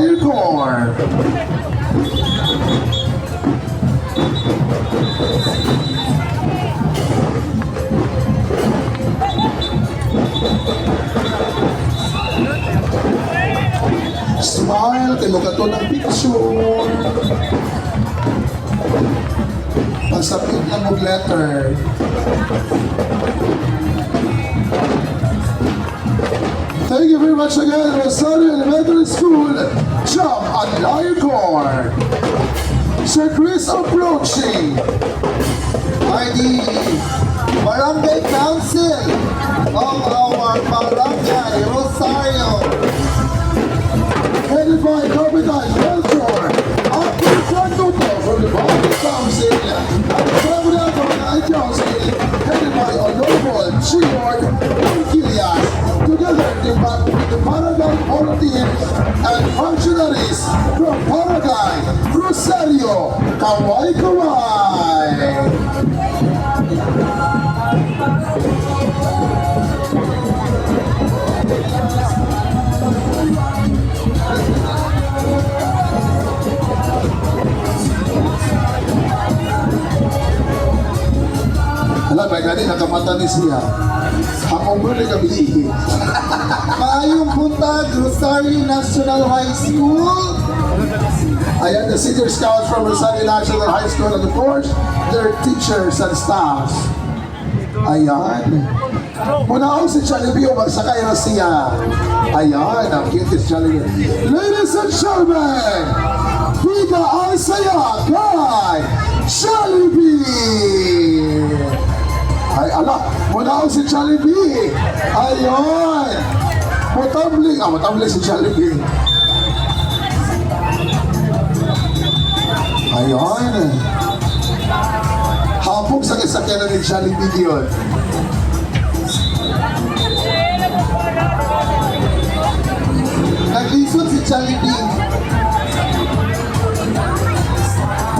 Lyre Corps. Smile, kay to ng picture. Pasapit lang og letter. Thank you very much again, Rosario Elementary School, Jump and Lyre Corps. Sir Chris approaching. Are the Barangay Council of our Barangay Rosario. Headed by Capitan Melchor Abdul Cantuto from the Barangay Council and Samuel Barangay Council, headed by Honorable Chiord Monquillas, together with the Barangay volunteers and functionaries from Barangay Rosario, Kawai Kawai. Hala, may gani, nakamata ni siya. Hangover ni kami. Maayong buntag, Rosario National High School. Ayan, the senior scouts from Rosario National High School and, of course, their teachers and staff. Ayan. Muna si Jollibee o magsakay na siya. Ayan, ang cute is Jollibee. Ladies and gentlemen, Biga ang saya kay Jollibee! Ay, ala, muna si Jollibee. Ayun. Mutumbling. Ah, mutumbling si Jollibee. Ayun. Hapong sa kasakyan ni Jollibee yun. Naglisod si Jollibee.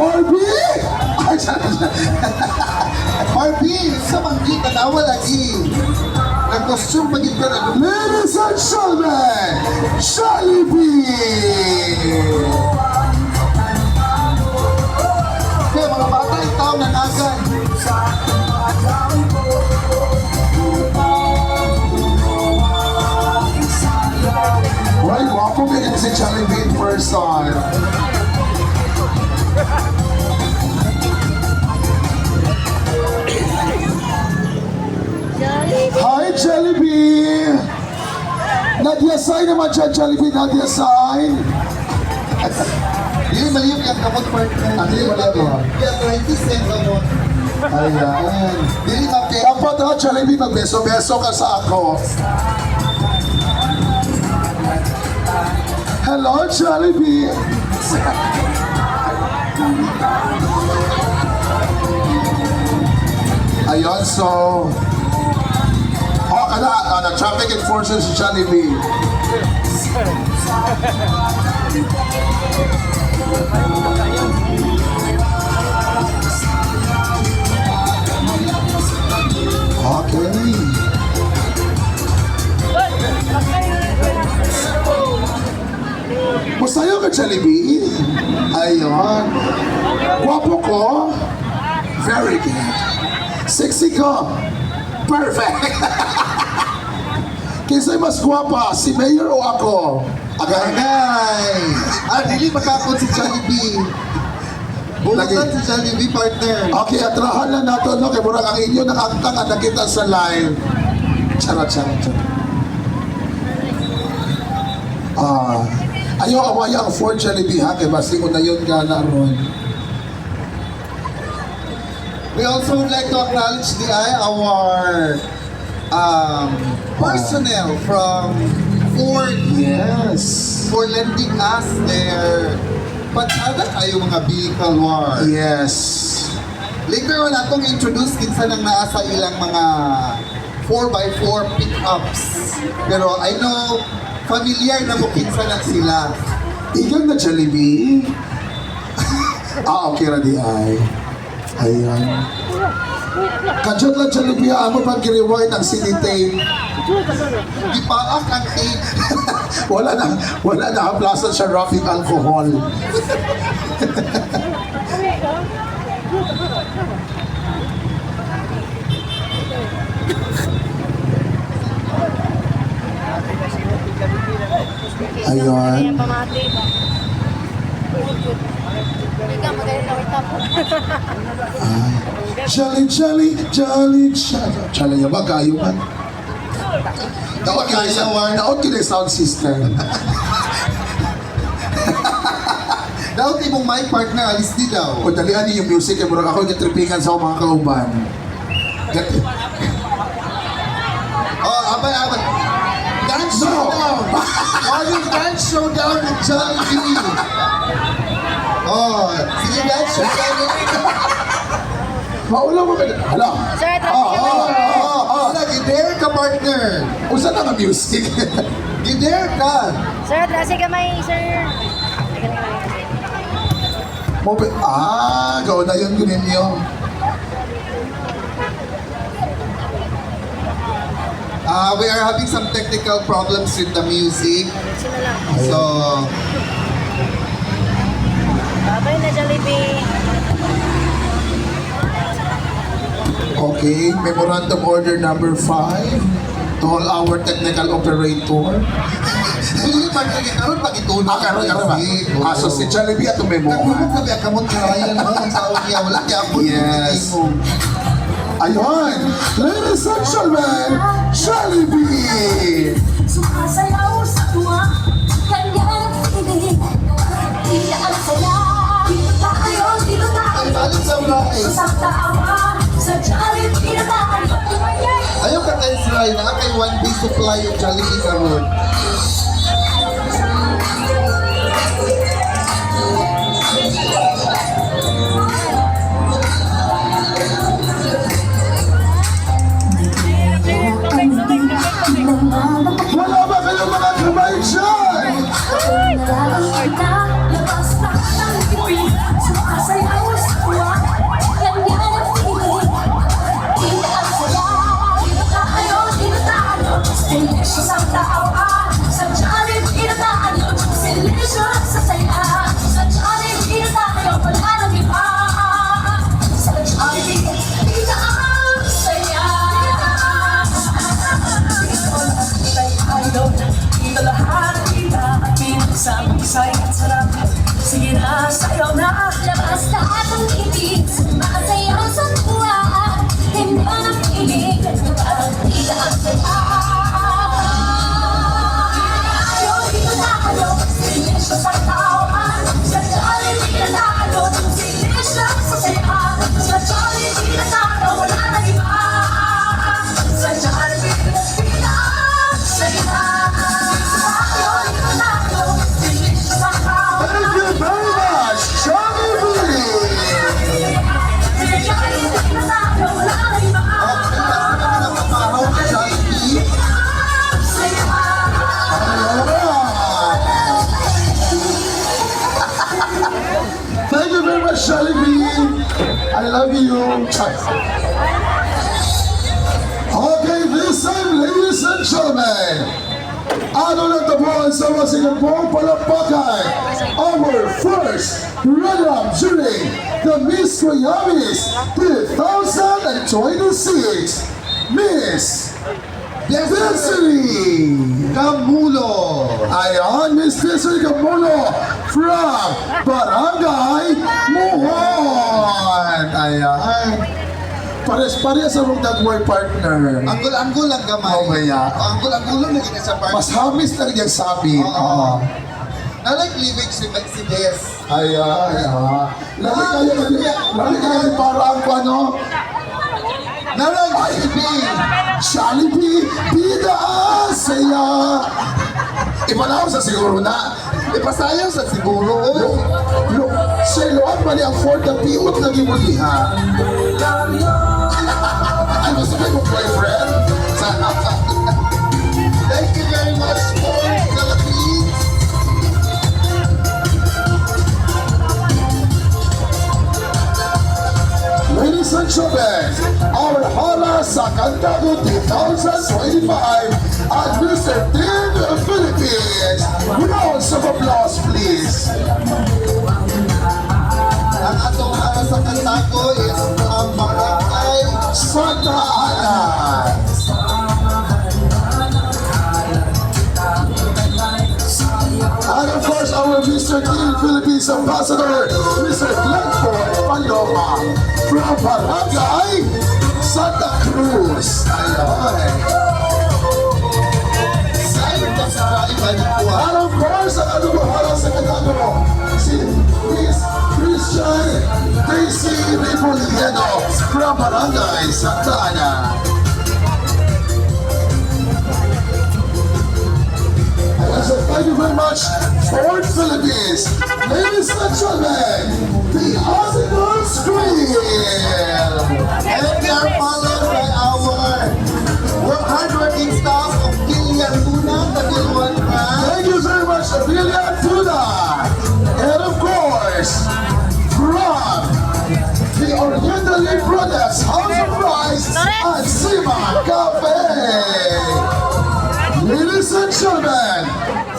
Barbie! Ay, sorry. Barbie, sa manggi, tanawa lagi. Nag-costume pagid ka na. Ladies and gentlemen, Jollibee! Kaya mga bata, itaw ng agan. Well, gwapo kayo si Jollibee in person. Hi, Jollibee! Nadia sign naman siya, Jollibee. Nadia sign. Dili maliyom yung kamot, partner. Ah, dili maliyom. Yeah, arthritis yung kamot. Ayan. Dili ma-pera. Dapat ha, Jollibee, magbeso-beso ka sa ako. Hello, Jollibee! Ayun, so... Oh, kana, the traffic enforcer si Jollibee. Okay. Masayo ka, Jollibee? Ayun. Gwapo ko? Very good. Sexy ko? Perfect. Kinsa'y mas gwapa, si Mayor o ako? Agay. Agay! Ah, dili makakot si Jollibee. Bumutan si Jollibee, partner. Okay, atrahan lang nato, no? Kay murag ang inyo nakangtang at nakita sa live. Charot, charot, charot. Ah, ayaw awaya ang Ford Jollibee ha, kay basi na yun ka na ron. We also would like to acknowledge the our personnel from Ford for lending us their patsada kayo mga vehicle war. Later on atong introduce kinsa nang naa sa ilang mga 4x4 pickups. Pero I know familiar na mo kinsa na sila. Igang na Jollibee? Ah, okay ra di ay. Ayan. Kadyot lang Jollibee, amo pang gi-rewind ang CD tape. Gipaak ang tape. Wala na haplasan sa rubbing alcohol. Ayun. Pamati ba? Ikaw magaling na wait up. Jolly, jolly, jolly, jolly. Jolly niya ba? Kayo man. Daot kayo sa daot kayo sound system. Daw imong mic partner, alis di daw. O dalian niyo yung music. Kaya murag ako gitripingan sa akong mga kauban. Get, Oh, abay, abay. Dance No. showdown! Oh, yung dance showdown with Jollibee. Oh, sige, dance showdown. Maulaw mo ka. Hala. Sir, traffic Oh, ka oh, sir. oh. Wala, gidare ka, partner. Usa na nga music. Gidare ka. Sir, traffic kamay, sir. Teka lang. Mo ah, gaw na yun yun ninyo. We are having some technical problems with the music. Diretso na lang. So, Bye-bye na, Jollibee. Okay, memorandum order number 5 to all our technical operator. hindi partner, karon pag-itunog. Ah, karon karon ba? Ah, so si Jollibee ato memo. Nagmumog na ba kamot kaya mo ang tao niya wala kaya ako. Yes. Ayun, ladies and gentlemen, Jollibee! Sumasayaw sa tuwa, kanya ang feeling. Tila ang saya. Dito tayo, dito Ay, tayo. balik sa rice. Sa tawa, sa Jollibee na tayo. Ayaw ka tayo sa rice, na kay 1 day supply yung Jollibee karon. Wala ba kayong mga kamay dyan? Labas na ang ngipin, sumasayaw sa tuwa, kanya ang feeling. Tila ang saya. Dito tayo, dito tayo. Delicious ang tawa. Sa Jollibee na tayo. Delicious sa saya. Sa Jollibee na tayo. Wala nang iba. Sa Jollibee, tila ang saya. Dito idol. Dito lahat kita at pinagsama-say at sarap. Sige na, sayaw na. Labas lahat ang ibig. Sumasayaw sa tuwa. Hindi ang pilig. Parang tila ang saya. Tayo, dito tayo. Delicious ang tawaan. Sa Jollibee na tayo. Delicious sa saya. Sa Jollibee na tayo. Wala nang iba. Sa Jollibee, tila ang saya. Tayo, dito tayo. Delicious ang tawaan. Thank you very much, Jollibee! Sa Jollibee na tayo. Wala nang iba. Okay, basta kami ng kapahaw ng Jollibee. Saya. Alright. Thank you very much, Jollibee. I love you. Okay, this time, ladies and gentlemen, ano lang tapuan sa masigapong palakpakan, our first runner-up during the Miss Kuyamis 2026, Miss Destiny Kamulo. Ayan, Miss Destiny Camulo from Barangay Muhon. Ayan. Pares-pares ang mong partner. Anggol-anggol lang gamay. Oh, kaya. Anggol-anggol lang naging sa partner. Mas hamis lang yung sabi. Oo. Oo. Na-like living si Des. Ayan, ah. Lagi kayo, lagi kayo para ang ano. Na-like si B. Jollibee, bida saya. Ipanaw sa siguro na. Ipasayaw sa siguro. Lo, lo, sa iloan mali ang Ford na piot lagi mo diha. Ay, gusto ko yung boyfriend? Thank you very much for Philippines. Ladies and gentlemen, our Hala sa Kantago 2025 at Mr. Tim Philippines. Rounds of applause, please. Ang atong para sa Katago is from Barangay Santa Ana. And of course, our Mr. Teen Philippines Ambassador, Mr. Glenford Paloma from Barangay Santa Cruz. Ayun. And of course, ang ano para sa Katago, si Miss Christian Daisy Ripoliano from Barangay Santa Ana. And so thank you very much, Ford Philippines. Ladies and gentlemen, the Asian Screen. And we are followed by our hardworking staff of Gillian Tuna, Taguluan Branch. Thank you very much, Amelia Tuna. And of course, from the Oriental Leaf Brothers House of Rice and Sima Cafe. Ladies and gentlemen,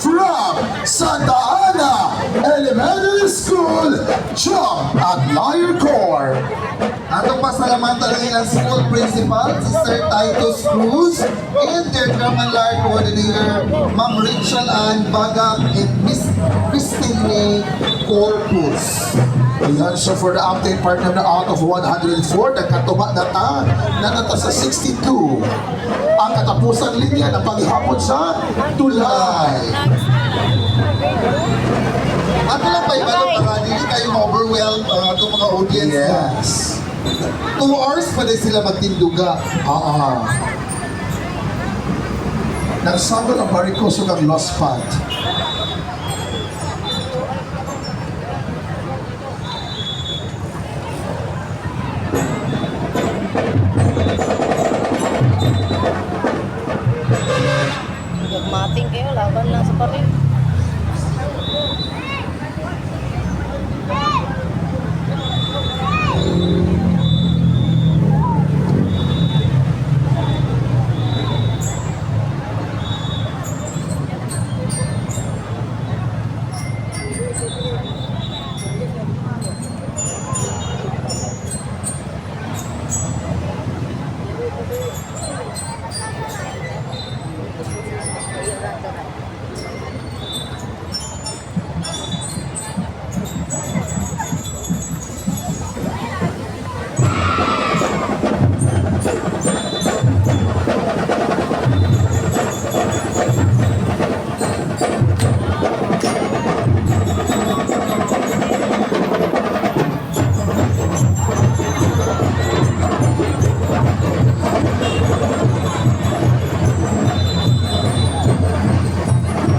from Santa Ana Elementary School, Jump at Lyre Corps. Atong pasalamatan ang ilang school principal, si Sir Titus Cruz, and their drum and lyre coordinator, Ma'am Rachel Ann Bagak and Miss Christine Corpus. Ayan, so for the update partner na out of 104, nagkatuma na ta, nanata sa 62. Ang katapusang linya ng paghapon sa tulay. Ato lang pa ibalo para dili kayo ma-overwhelm ang atong mga audience. Yes. 2 hours pa din sila magtinduga. Oo. Nagsagol ang bariko sa ng lost spot. Gagmating kayo, laban lang sa parade.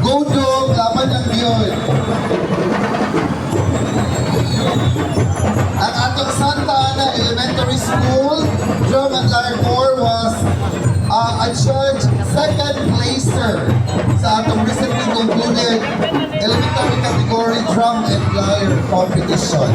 Go dog, laban lang yun. Ang atong Santa Ana Elementary School Drum and Lyre Corps was adjudged second placer sa atong recently concluded elementary category drum and lyre competition.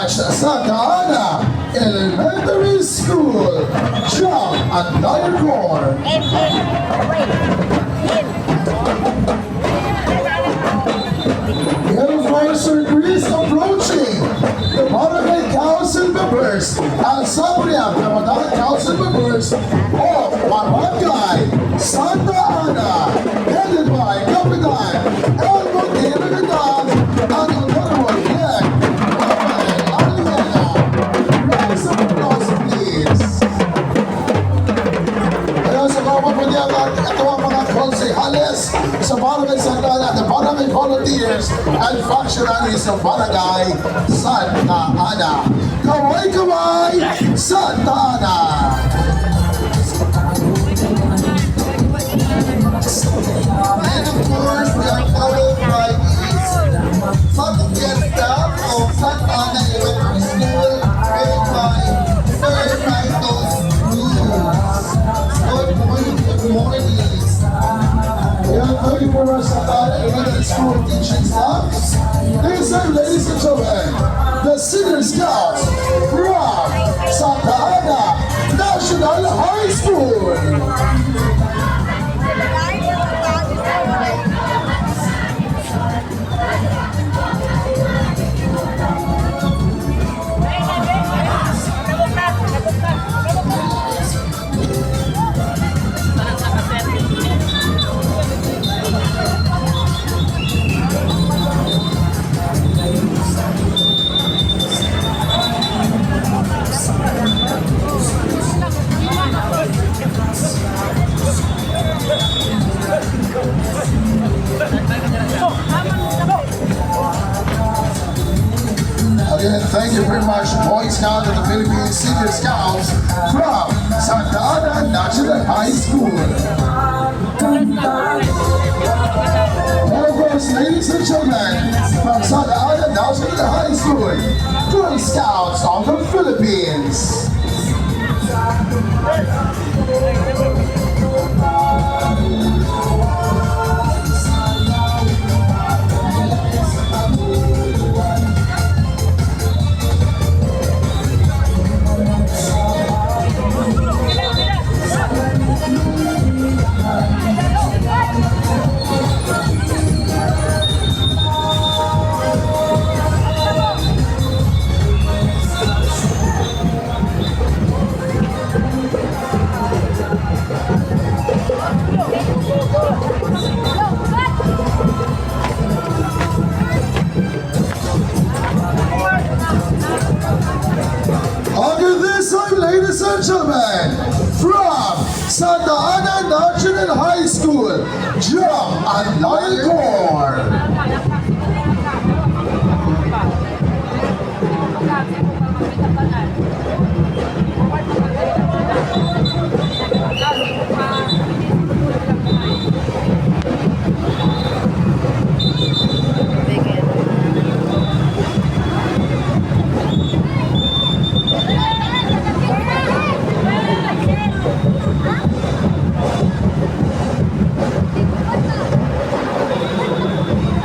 Dash Santa Ana Elementary School, Drum and Lion Corps. M, M, wait. M. And of course, Sir Chris approaching the Barangay Council members and Sabria Ramadan Council members of Barangay Santa Ana, headed by Capitan Elmo D. Ramadan and Honorable Greg Rafael Aliena. Rounds of applause, please. Kaya sa bawat panyagan, ito ang mga konsehales sa Barangay Santa Ana, the Barangay Volunteers and functionaries of Barangay Santa Ana. Kaway-kaway, Santa Ana! And of course, we are followed by the faculty and staff of Santa Ana Elementary School, headed by Sir Titus Cruz. Good morning, good morning. Ayan, thank you very much, Santa Ana Elementary School teaching staff. These are, ladies and gentlemen, the Senior Scouts from Santa Ana National High School. Again, thank you very much, Boy Scout of the Philippines Senior Scouts from Santa Ana National High School. And of course, ladies and gentlemen, from Santa Ana National High School, Girl Scouts of the Philippines. Okay, this time, ladies and gentlemen, from Santa Ana National High School, Drum and Lion Corps. Big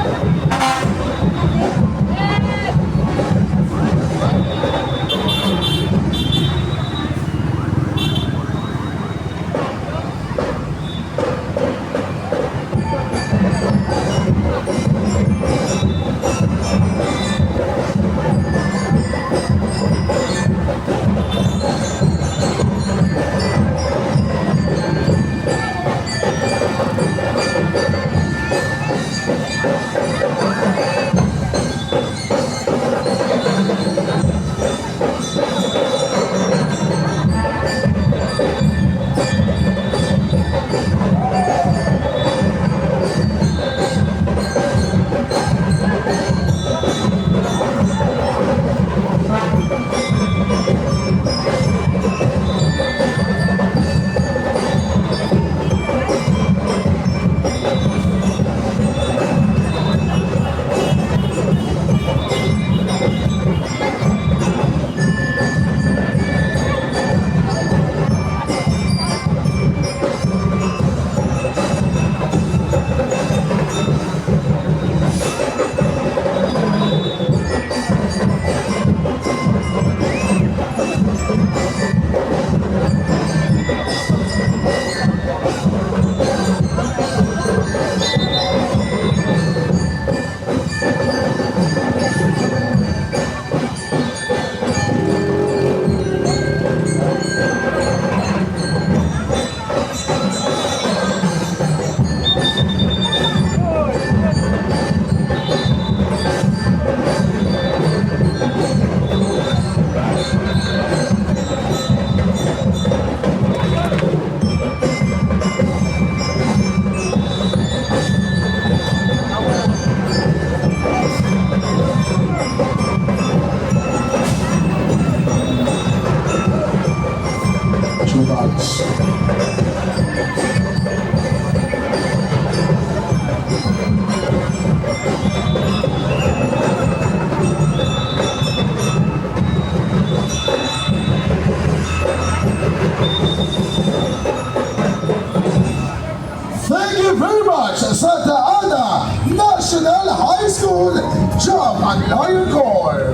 School Jump and Lion Corps.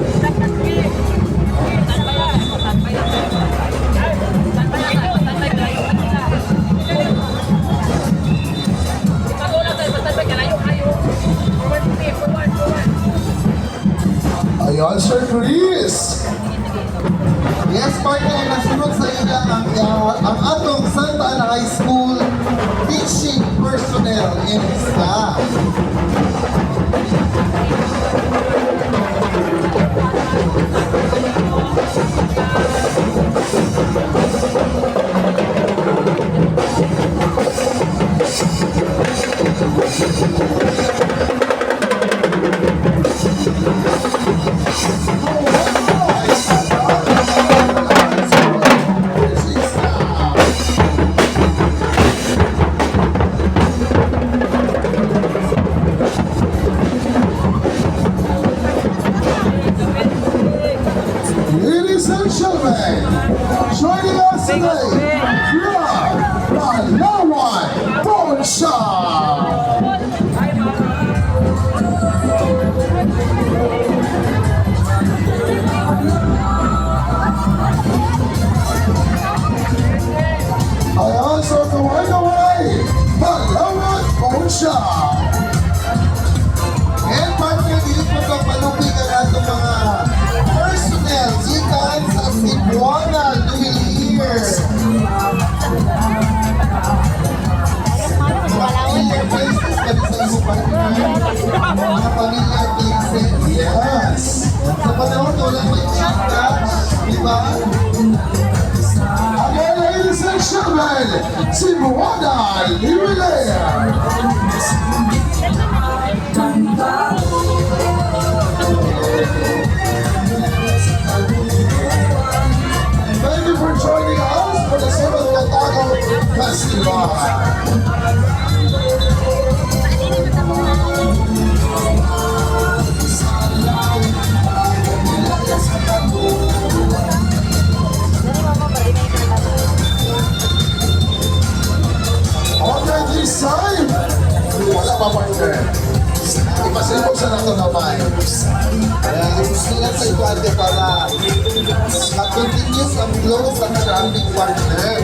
Ayan, Sir Chris. Yes, partner, nasunod sa ila ang atong Santa Ana High School teaching personnel and staff. Teaching staff. Ladies and gentlemen, joining us today from Palawan Pawn Shop. Ayan, so kaway-kaway, Palawan Pawn Shop. And partner, dili po ito palupig ang atong mga personnel gikan sa Cebuana Lhuillier. Mga familiar faces kami sa imo, partner. Mga familiar faces. Yes. Sa panahon wala may chat, di ba? Again, ladies and gentlemen, Cebuana Lhuillier. Thank you for joining us for the 7th Katago Festival. Okay, this time, wala pa, partner. Ipasibog sa nato namay. Kaya sila sa iguante para ma-continuous ang flow sa traffic, partner.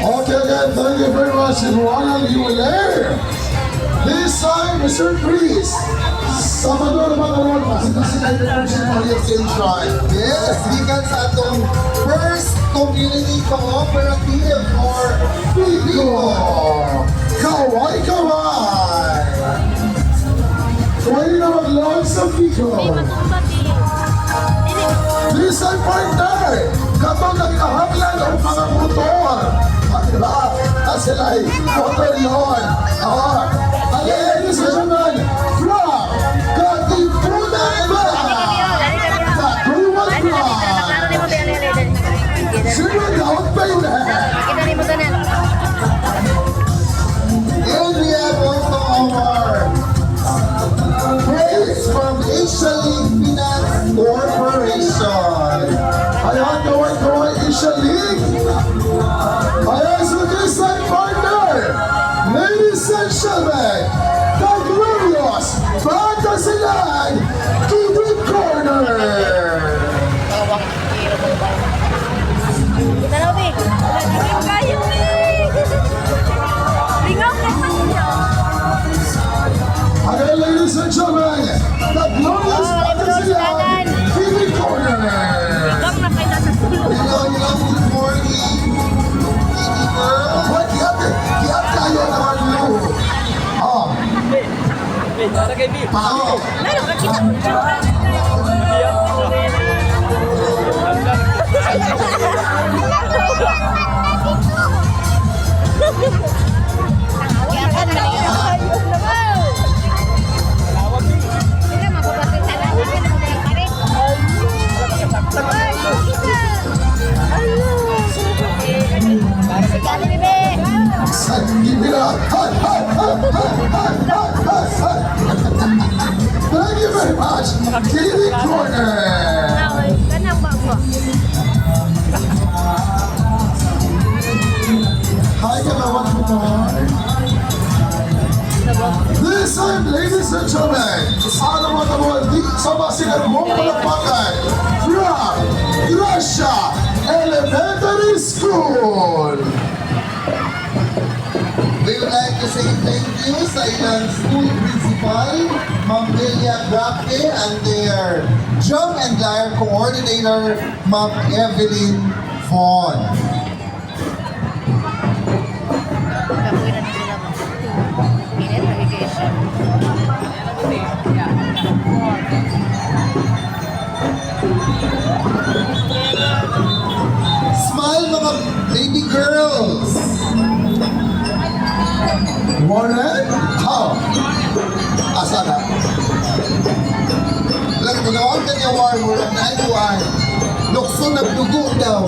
Okay, again, thank you very much, Cebuana Lhuillier. This time, Mr. Chris, Salvador Magalon, pasig-pasig ay yung Central. Yes, gikan sa atong first community cooperative or Pico! Kaway Kaway! Pwede na mag-launch sa Pico. This time, partner, katong nagkahanglan o mga motor. Ah, diba? Ah, sila ay motor yun. Ah, again, ladies and gentlemen, from Katipunan ba? Katipunan ba? Zero down payment. Makita ni mo tanan. And we have also our friends from Asia League Finance Corporation. Ayan, kaway kaway, Asia League. Ayan, so this side, partner. Ladies and gentlemen, the glorious Fantasyland to the corner. Kita na, Bi. Kayo eh! Lingaw ka pa niyo! Again, ladies and gentlemen, the glorious Oh, Fantasyland to the corner. Gang na kayo nasa sulok. Hello, hello, good morning. Kitty girl. Hoy, kiyat, kiyat kayo naman niyo. Oh, Pao. Meron ka kita. Ladies and gentlemen, ano mo mo sa masikat mong palakpakan from Gracia Elementary School. We would like to say thank you sa ilang school principal, Ma'am Delia Grape, and their drum and lyre coordinator, Ma'am Evelyn Vaughn. Kapoy na sila ba? Init, lagi kayo siya. Smile, mga baby girls! Warren? How? Asa na? Lang, tinawag ka niya warmer ang naayuan. Lukso nagdugo daw.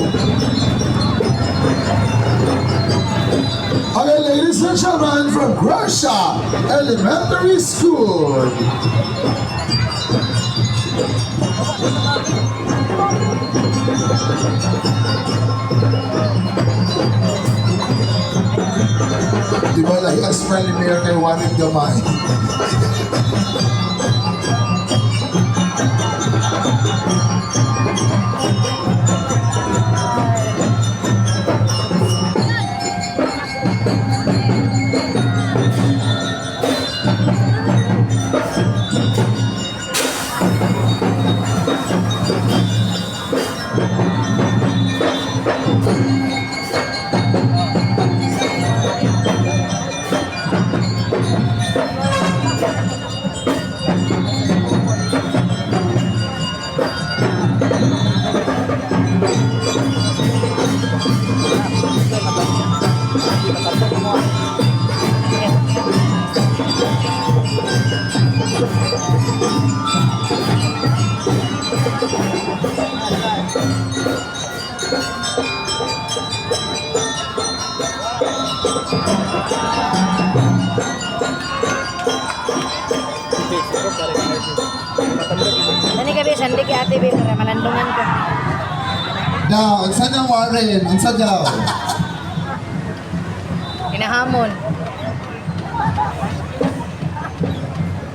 Okay, ladies and gentlemen, from Gracia Elementary School. Di ba lahi ang smile ni Mayor kay Warren Gamay? Dani ka, be, sandi kay ate, be, para malandungan ko. Daw, unsa na Warren? Unsa daw? Hinahamon.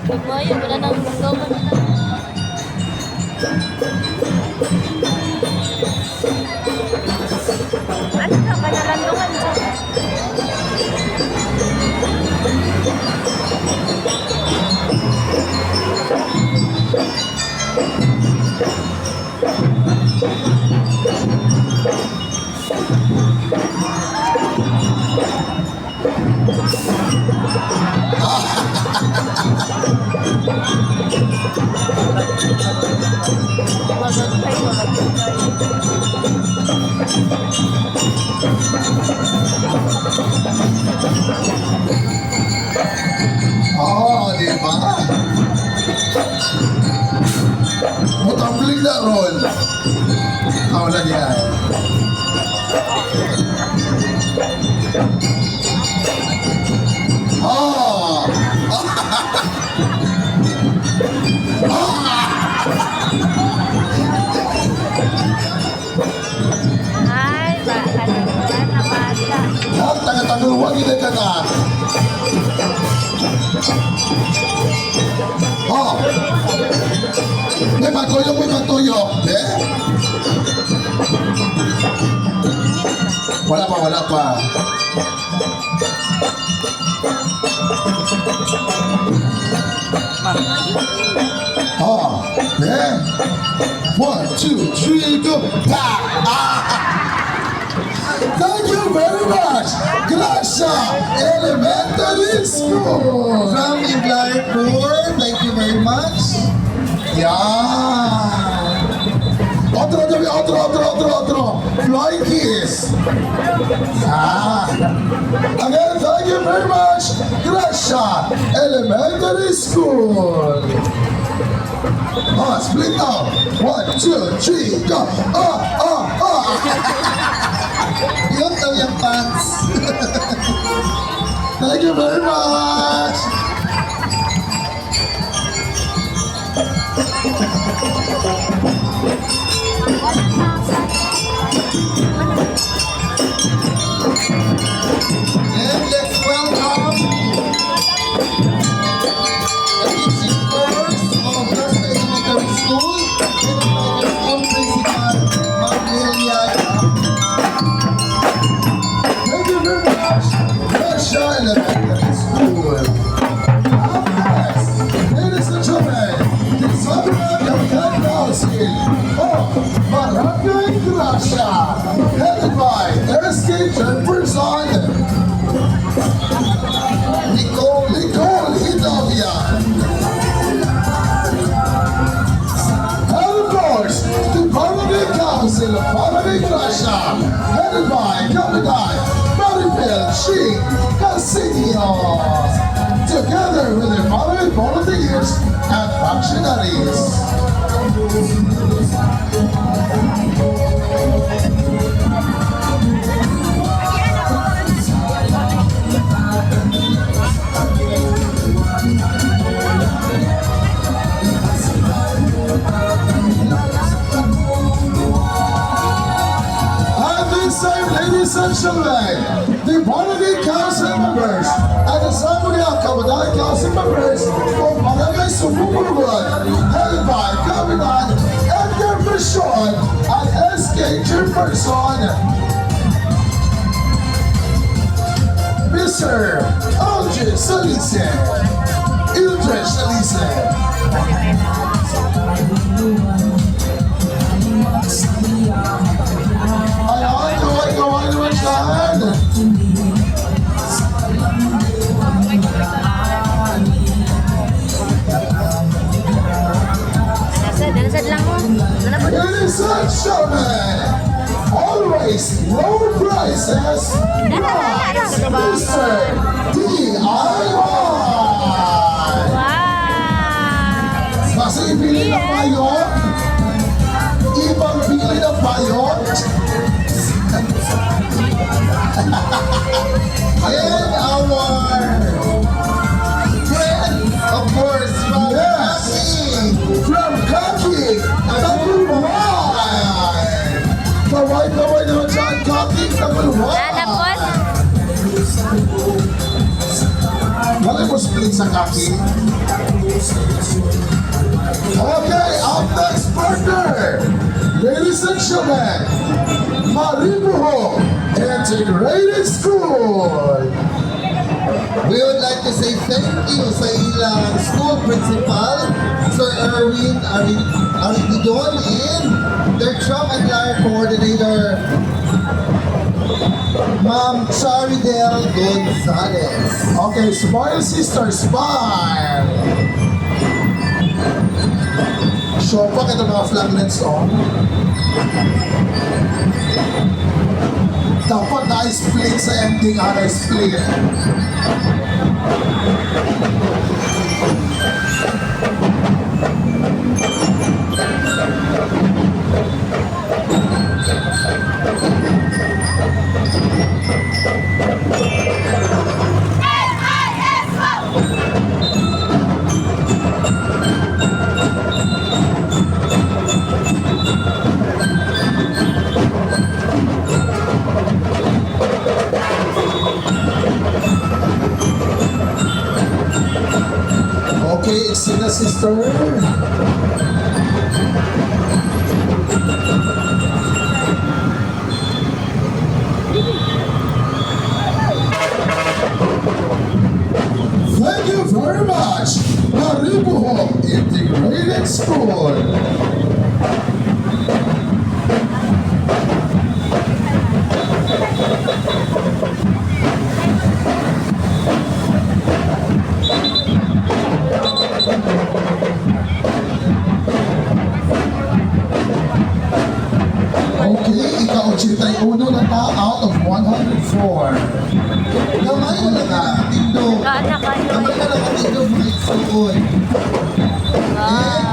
Wala nang gawin. Ano ka ba nalandungan siya? Oo, di ba? Mutambling na ron. Ah, wala niya. Oh! Ay, ba, ano ba, nabata. Lahat taga-tagulwag, hindi ka na. Oh! May patuyok, may patuyok. Eh? Wala pa, wala pa. Oh, eh? One, two, three, go. Pa! Ah! Thank you very much. Gracia Elementary School. From Iblar 4, thank you very much. Yeah. Otro, otro, otro, otro, otro, otro. Flying kiss. Yeah. Again, thank you very much. Gracia Elementary School. Ah, split now. One, two, three, go. Ah, ah, ah. Yun daw yung pants. Thank you very much. And let's welcome the Russia, headed by SK Chairperson Nicole Hidovia. And of course, the Barangay Council of Barangay Russia, headed by Capitan Maribel Sheikh Casillo, together with the following volunteers and functionaries. At this time, ladies and gentlemen, the Barangay Council members and the Sangguniang Kabataan Council members of Barangay Sumbuburuan, headed by Capitan Edgar Precision and SK Chairperson, Mr. Algie Salise, Ildred Salise. Ayan, kaway-kaway naman dyan. Nasad, nasad lang mo. Nanabot. Ladies and gentlemen, always low prices, Mr. DIY. Wow! Kasi ipili ng payo, ibang pili ng payo. And our friend, of course, from Yes. Kaki. From Kaki, Tagulwan. Kaway-kaway naman dyan, Kaki, Tagulwan. Nanapot. Wala mo split sa kaki. Okay, up next partner. Ladies and gentlemen, Maribuho Integrated School. We would like to say thank you sa ilang school principal, Sir Erwin Arigidon, and their drum and lyre coordinator, Ma'am Charidel Gonzalez. Okay, smile sister, smile. Show pa kita mga flaglets on. Dapat na-split sa ending, ah, na-split. Okay, it's na sister. Thank you very much, Maribuhok Integrated School. Okay, ika-81 na ta out of 104. Gamay na lang ang tindog. Kaana kayo. Gamay na lang ang tindog mga igsuon. And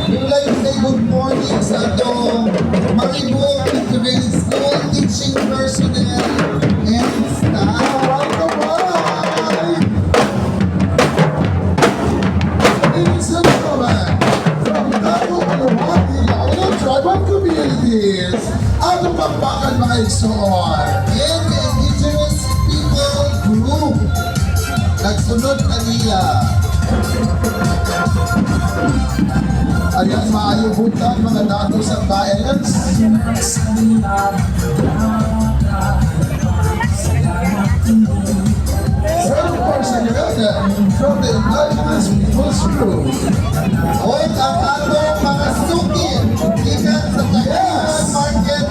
we would like to say good morning sa atong Maribuhok Integrated School teaching personnel and staff. Kaway-kaway! Ladies and gentlemen, from Davao Uluwati, Launa Tribal Communities, ang pagpakan mga igsoon. And the Indigenous People Group. Nagsunod kanila. Ayan, maayo buntag mga dato sa baens. And of course, again, from the Indigenous Peoples Group. Hoy, ang atong mga suki gikan sa Tagbilaran Market.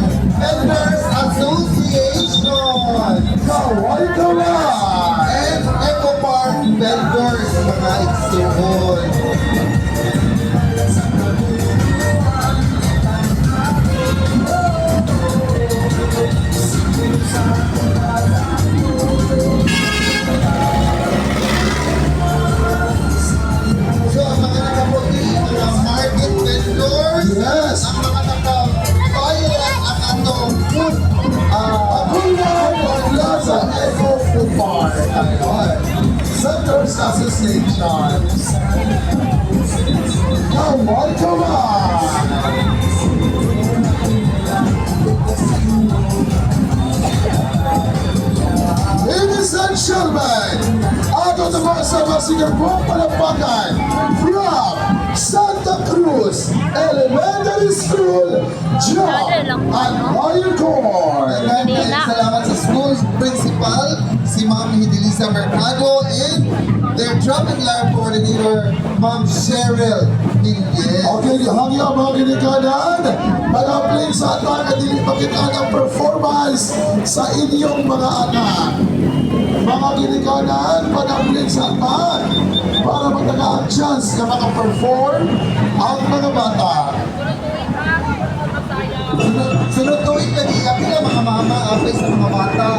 Taguluan Plaza Eco Food Park. Ayun. Centers Association. Come on, come on! Ladies and gentlemen, ato naman sa masigabong palakpakan from Santa Cruz Elementary School, Drum and Lyre Corps. Maraming salamat sa school principal, si Ma'am Hidelisa Mercado, and their drum and lyre coordinator, Ma'am Cheryl Miguel. Okay, hangyo mga ginikanan, mga sa atang at dili makita ang performance sa inyong mga anak. Mga ginikanan, panaplin sa atang para magtaga ang chance na makaperform ang mga bata. Sunod tuwing na di, pila mga mama, apay sa mga bata.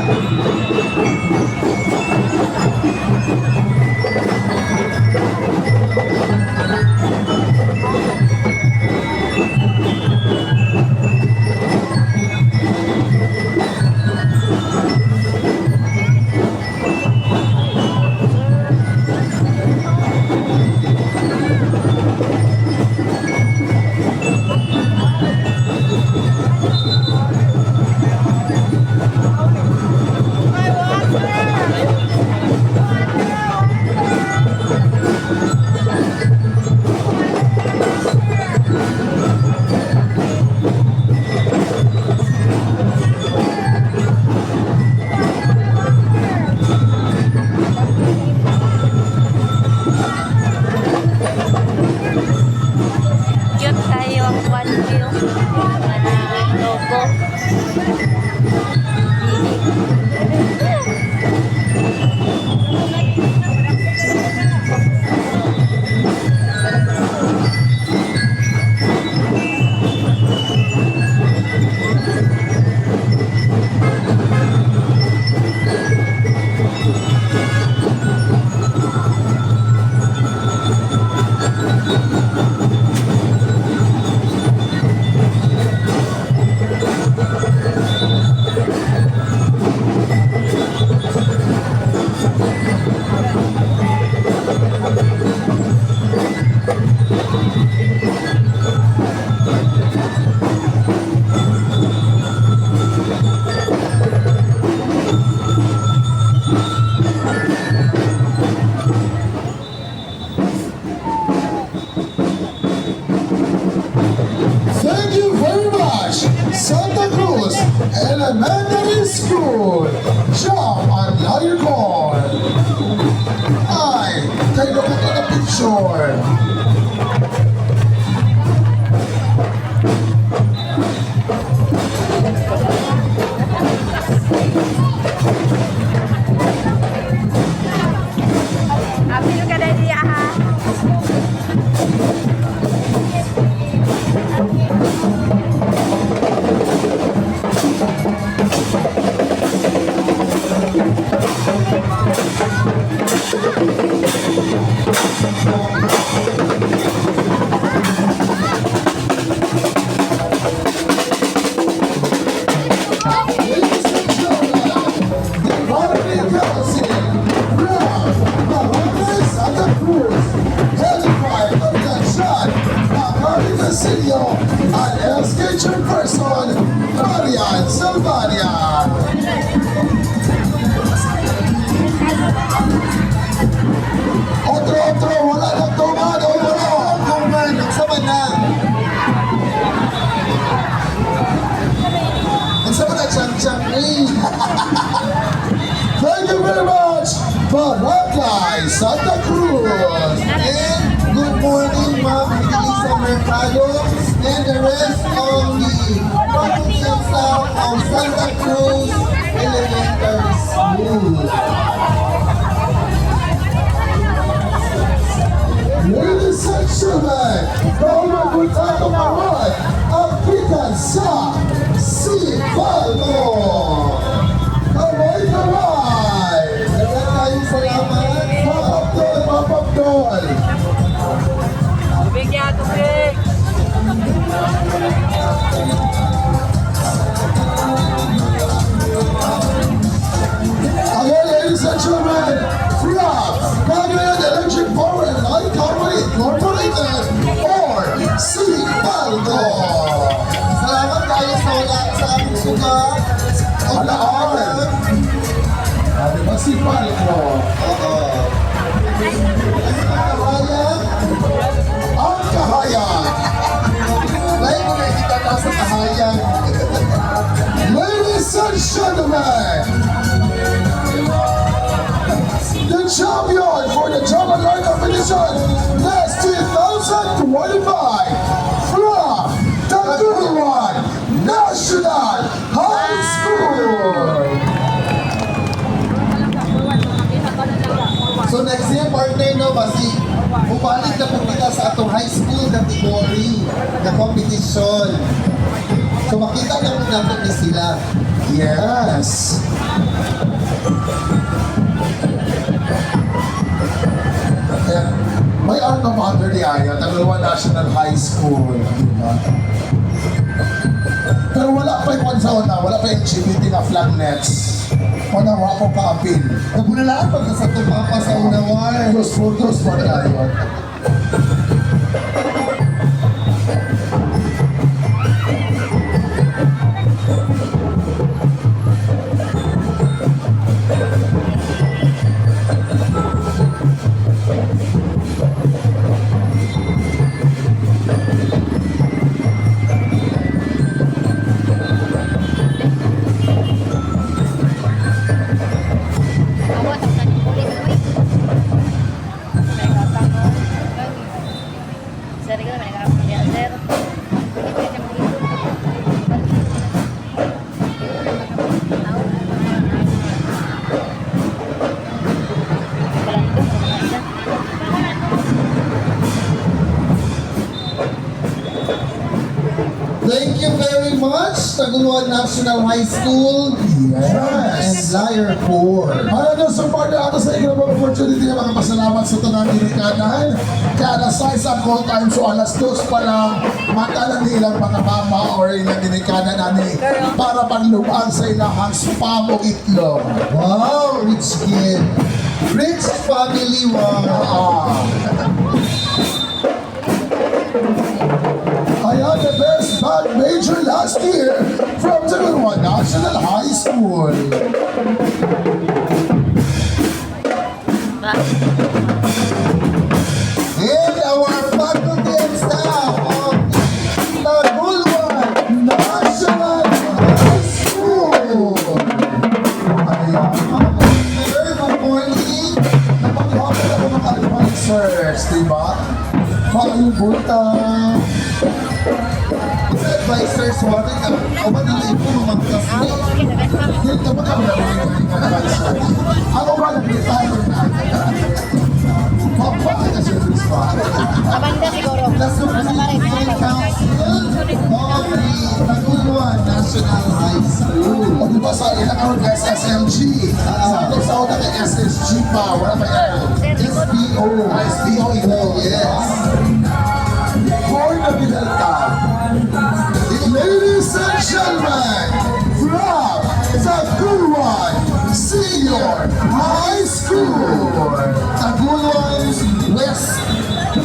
Cute kayo ang one view. Logo. Thank you very much, Santa Cruz Elementary School. Jump and Lyre Corps. Ay, kay lukot na picture. Apil ka na diya ha. Ladies and gentlemen, the Barangay Council from Barangay Santa Cruz, headed by Organization Macari Basilio and SK Chairperson Marian Salvania. Otro, otro, wala nang tuman, o wala. Kuman, unsa man na? Unsa man na chang-chang eh? Thank you very much, Barangay Santa Cruz. And good morning, Ma'am Elisa Mercado and the rest of the faculty and staff of Santa Cruz Elementary School. Ladies and gentlemen, Paolo Gustavo Maroy, ang gikan sa Sipalmo. Kaway, kaway! Daghang kayong salamat. Mapapdol, mapapdol! Tubig yan, tubig! and gentlemen, the champion for the Drum and Lyre Competition Class 2025 from Taguluan National High School. So next year, partner, no, basi mubalik na po kita sa atong high school category na competition. So makita na po natin ni sila. Yes. Ayan. May alma mater ni Aya, Taguluan National High School. Di ba? Pero wala pa yung sa una, wala pa yung LGBT na flag nets. Wala, wala ko pa-appeal. Nabunalaan pag sa itong papa sa unawar. Dos por dos pa tayo. Sir, ikaw naman nag-aapon niya, sir. Palando, mga isa. Thank you very much, Taguluan National High School. Yes. And Lyre Corps. Para na sa partner ato sa inyong mga opportunity na mga pasalamat sa tanang ginikanan. Kada size ang call time, so 2:00 pa lang mata lang ni ilang mga mama or ilang ginikanan ani para panlubaan sa ilahang spam o itlog. Wow, rich kid. Rich family, wow. Ah. Ayan, the best band major last year from Taguluan National High School. Ba? And our faculty and staff of Taguluan National High School. Ayan. Sir, good morning. Napaghapon ako ng advisors, di ba? Maayong buntag. Sa advisors, wari ka. O ba nila ito mga classmates? Dito ba kami naging advisor? Ako ba nag-retire na? Papa na siya, Chris ba? Kabanda siguro. The Nasa Supreme parin. Council of the Taguluan National High School. O di ba sa ilang karon SSMG? Sa ato sa una kay SSG pa, wala pa L. SPO. SPO ito. Yes. Born na Vidalta. Ladies and gentlemen, from Taguluan Senior High School. Taguluan West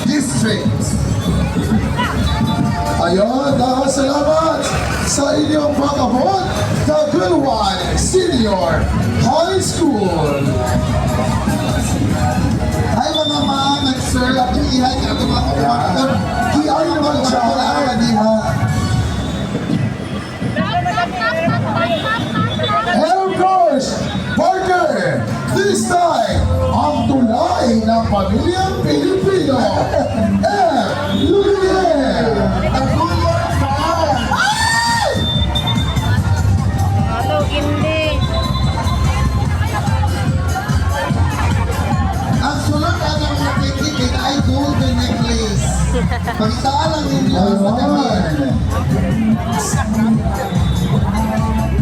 District. Ayun, dahil salamat sa inyong pag-abot, Taguluan Senior High School. Hi mga ma'am and sir, atong ihay ka itong mga kumakan. Kiay naman siya. Diha. And of course, partner, this time, ang tulay ng pamilyang Pilipino, M. Lumiere. Taguluan Farm. Ato, hindi. Ang sulod ang mga ticket ay golden necklace. Pakitaan lang ninyo sa Ayan.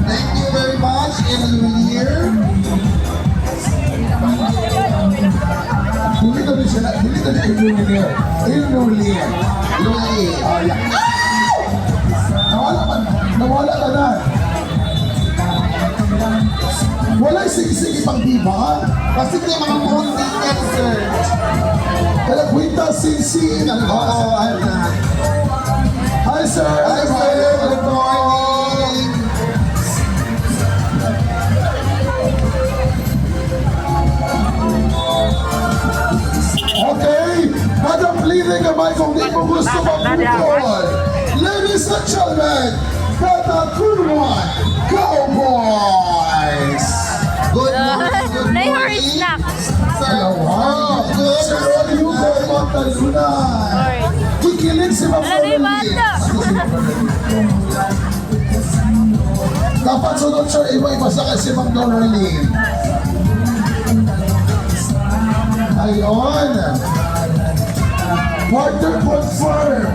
Thank you very much, Elulier. Dili to ni sila, dili to ni Lumiere. Lumiere. Lulier. Ah, yeah. Nawala ka, nawala ka na. Wala'y sige-sige pang diba? Kasi may mga phone ticket, sir. Kaya kwenta, sing-sing. Ano ba? Oo, ano na. Hi, sir. Hi, sir. Good morning. Okay, Madam Leading kamay kung di mo gusto maputol. Ladies and gentlemen, Taguluan Cowboys! Pagtalunan. Course. Kikilig si Ma'am Wala na yung Florence. bata. Dapat sunod sir, iba-iba sa kasi Ma'am Doralyn. Ayun. Partner confirm.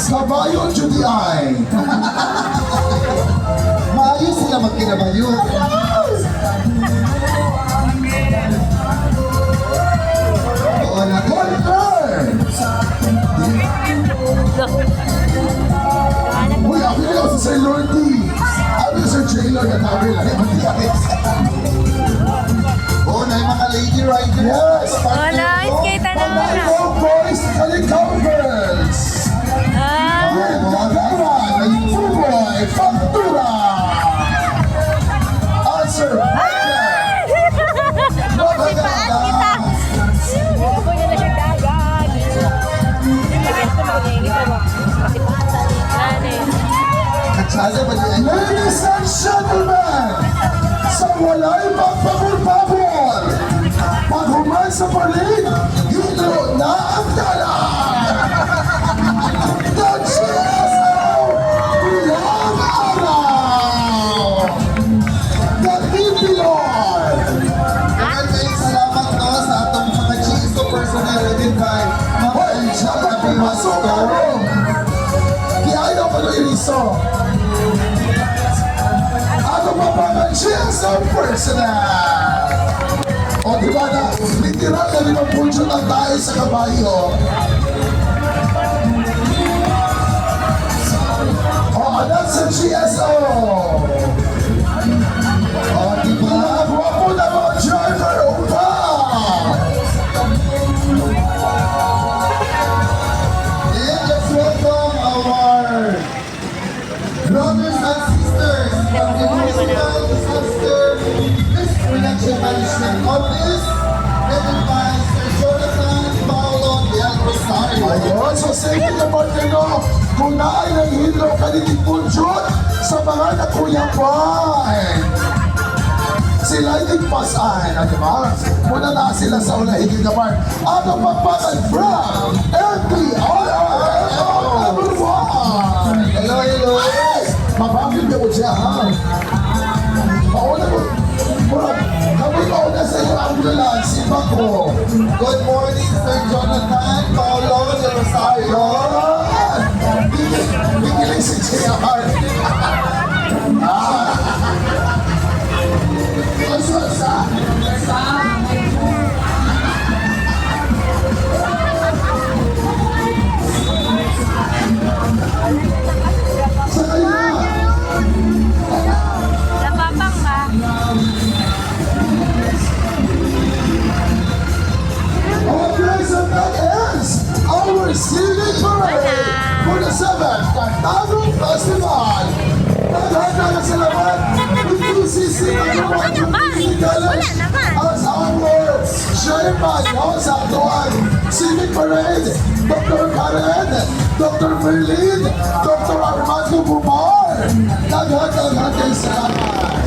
Kabayo to the eye. Maayos sila magkinabayo. Oo na. Partner! Uy, ako yung si Sir Lordy. Ako yung Sir Jaylor na tabi lang. Oo na yung mga lady riders. Yes! Oh, nice. Kita na na. Palayo boys, Kalikang girls. Ah, With Gagaran, Fuboy, Factura. Answer, partner. Sipaan kita. Ubo niya na siya dagat. Ano? Katsada ba niya? Ladies and gentlemen, sa walay pagpabol-pabol, paghuman sa parade, hilo na ang dalan! The GSO Bilang Araw! The Pipilor! Maraming salamat no sa atong mga GSO personnel led by Ma'am Hoy, Alicia dapat pumasok Abimasto. ako! Kiayaw ko ng iriso! Ako pa pa ng GSO personnel! O di ba na, literal na 50 ang tayo sa kabayo. O, anak sa GSO! O, di ba? Mga gwapo na mga driver, upa! And let's welcome our brothers and sisters from the Municipal Disaster Risk Reduction Management Office, led by Sir Jonathan Paolo Del Rosario. Ayun, so safety na partner no, kung naay ng hidro kaniting punjot sa mga nakuyapan. Sila ay pasan, ano ba? Muna na sila sa una higit na part. Ano pagpasan from MPRRO number 1! Hello, hello. Yes! Mabangin ka mo siya, ha? Mauna mo. Murag, kami mauna sa iyo ambulance, iba ko. Good morning, Sir Jonathan Paolo Del Rosario. Ayun! Bigiling si JR. Ah. Ano sa? Sa kanya! Napapang ba? Okay, so that ends our civic parade for the 7th Cartago Festival. Daghang salamat PCC Wala naman. Wala naman. as our chairman no, sa atuang civic parade, Dr. Karen, Dr. Merlin, Dr. Armando Bumar. Daghang daghang salamat.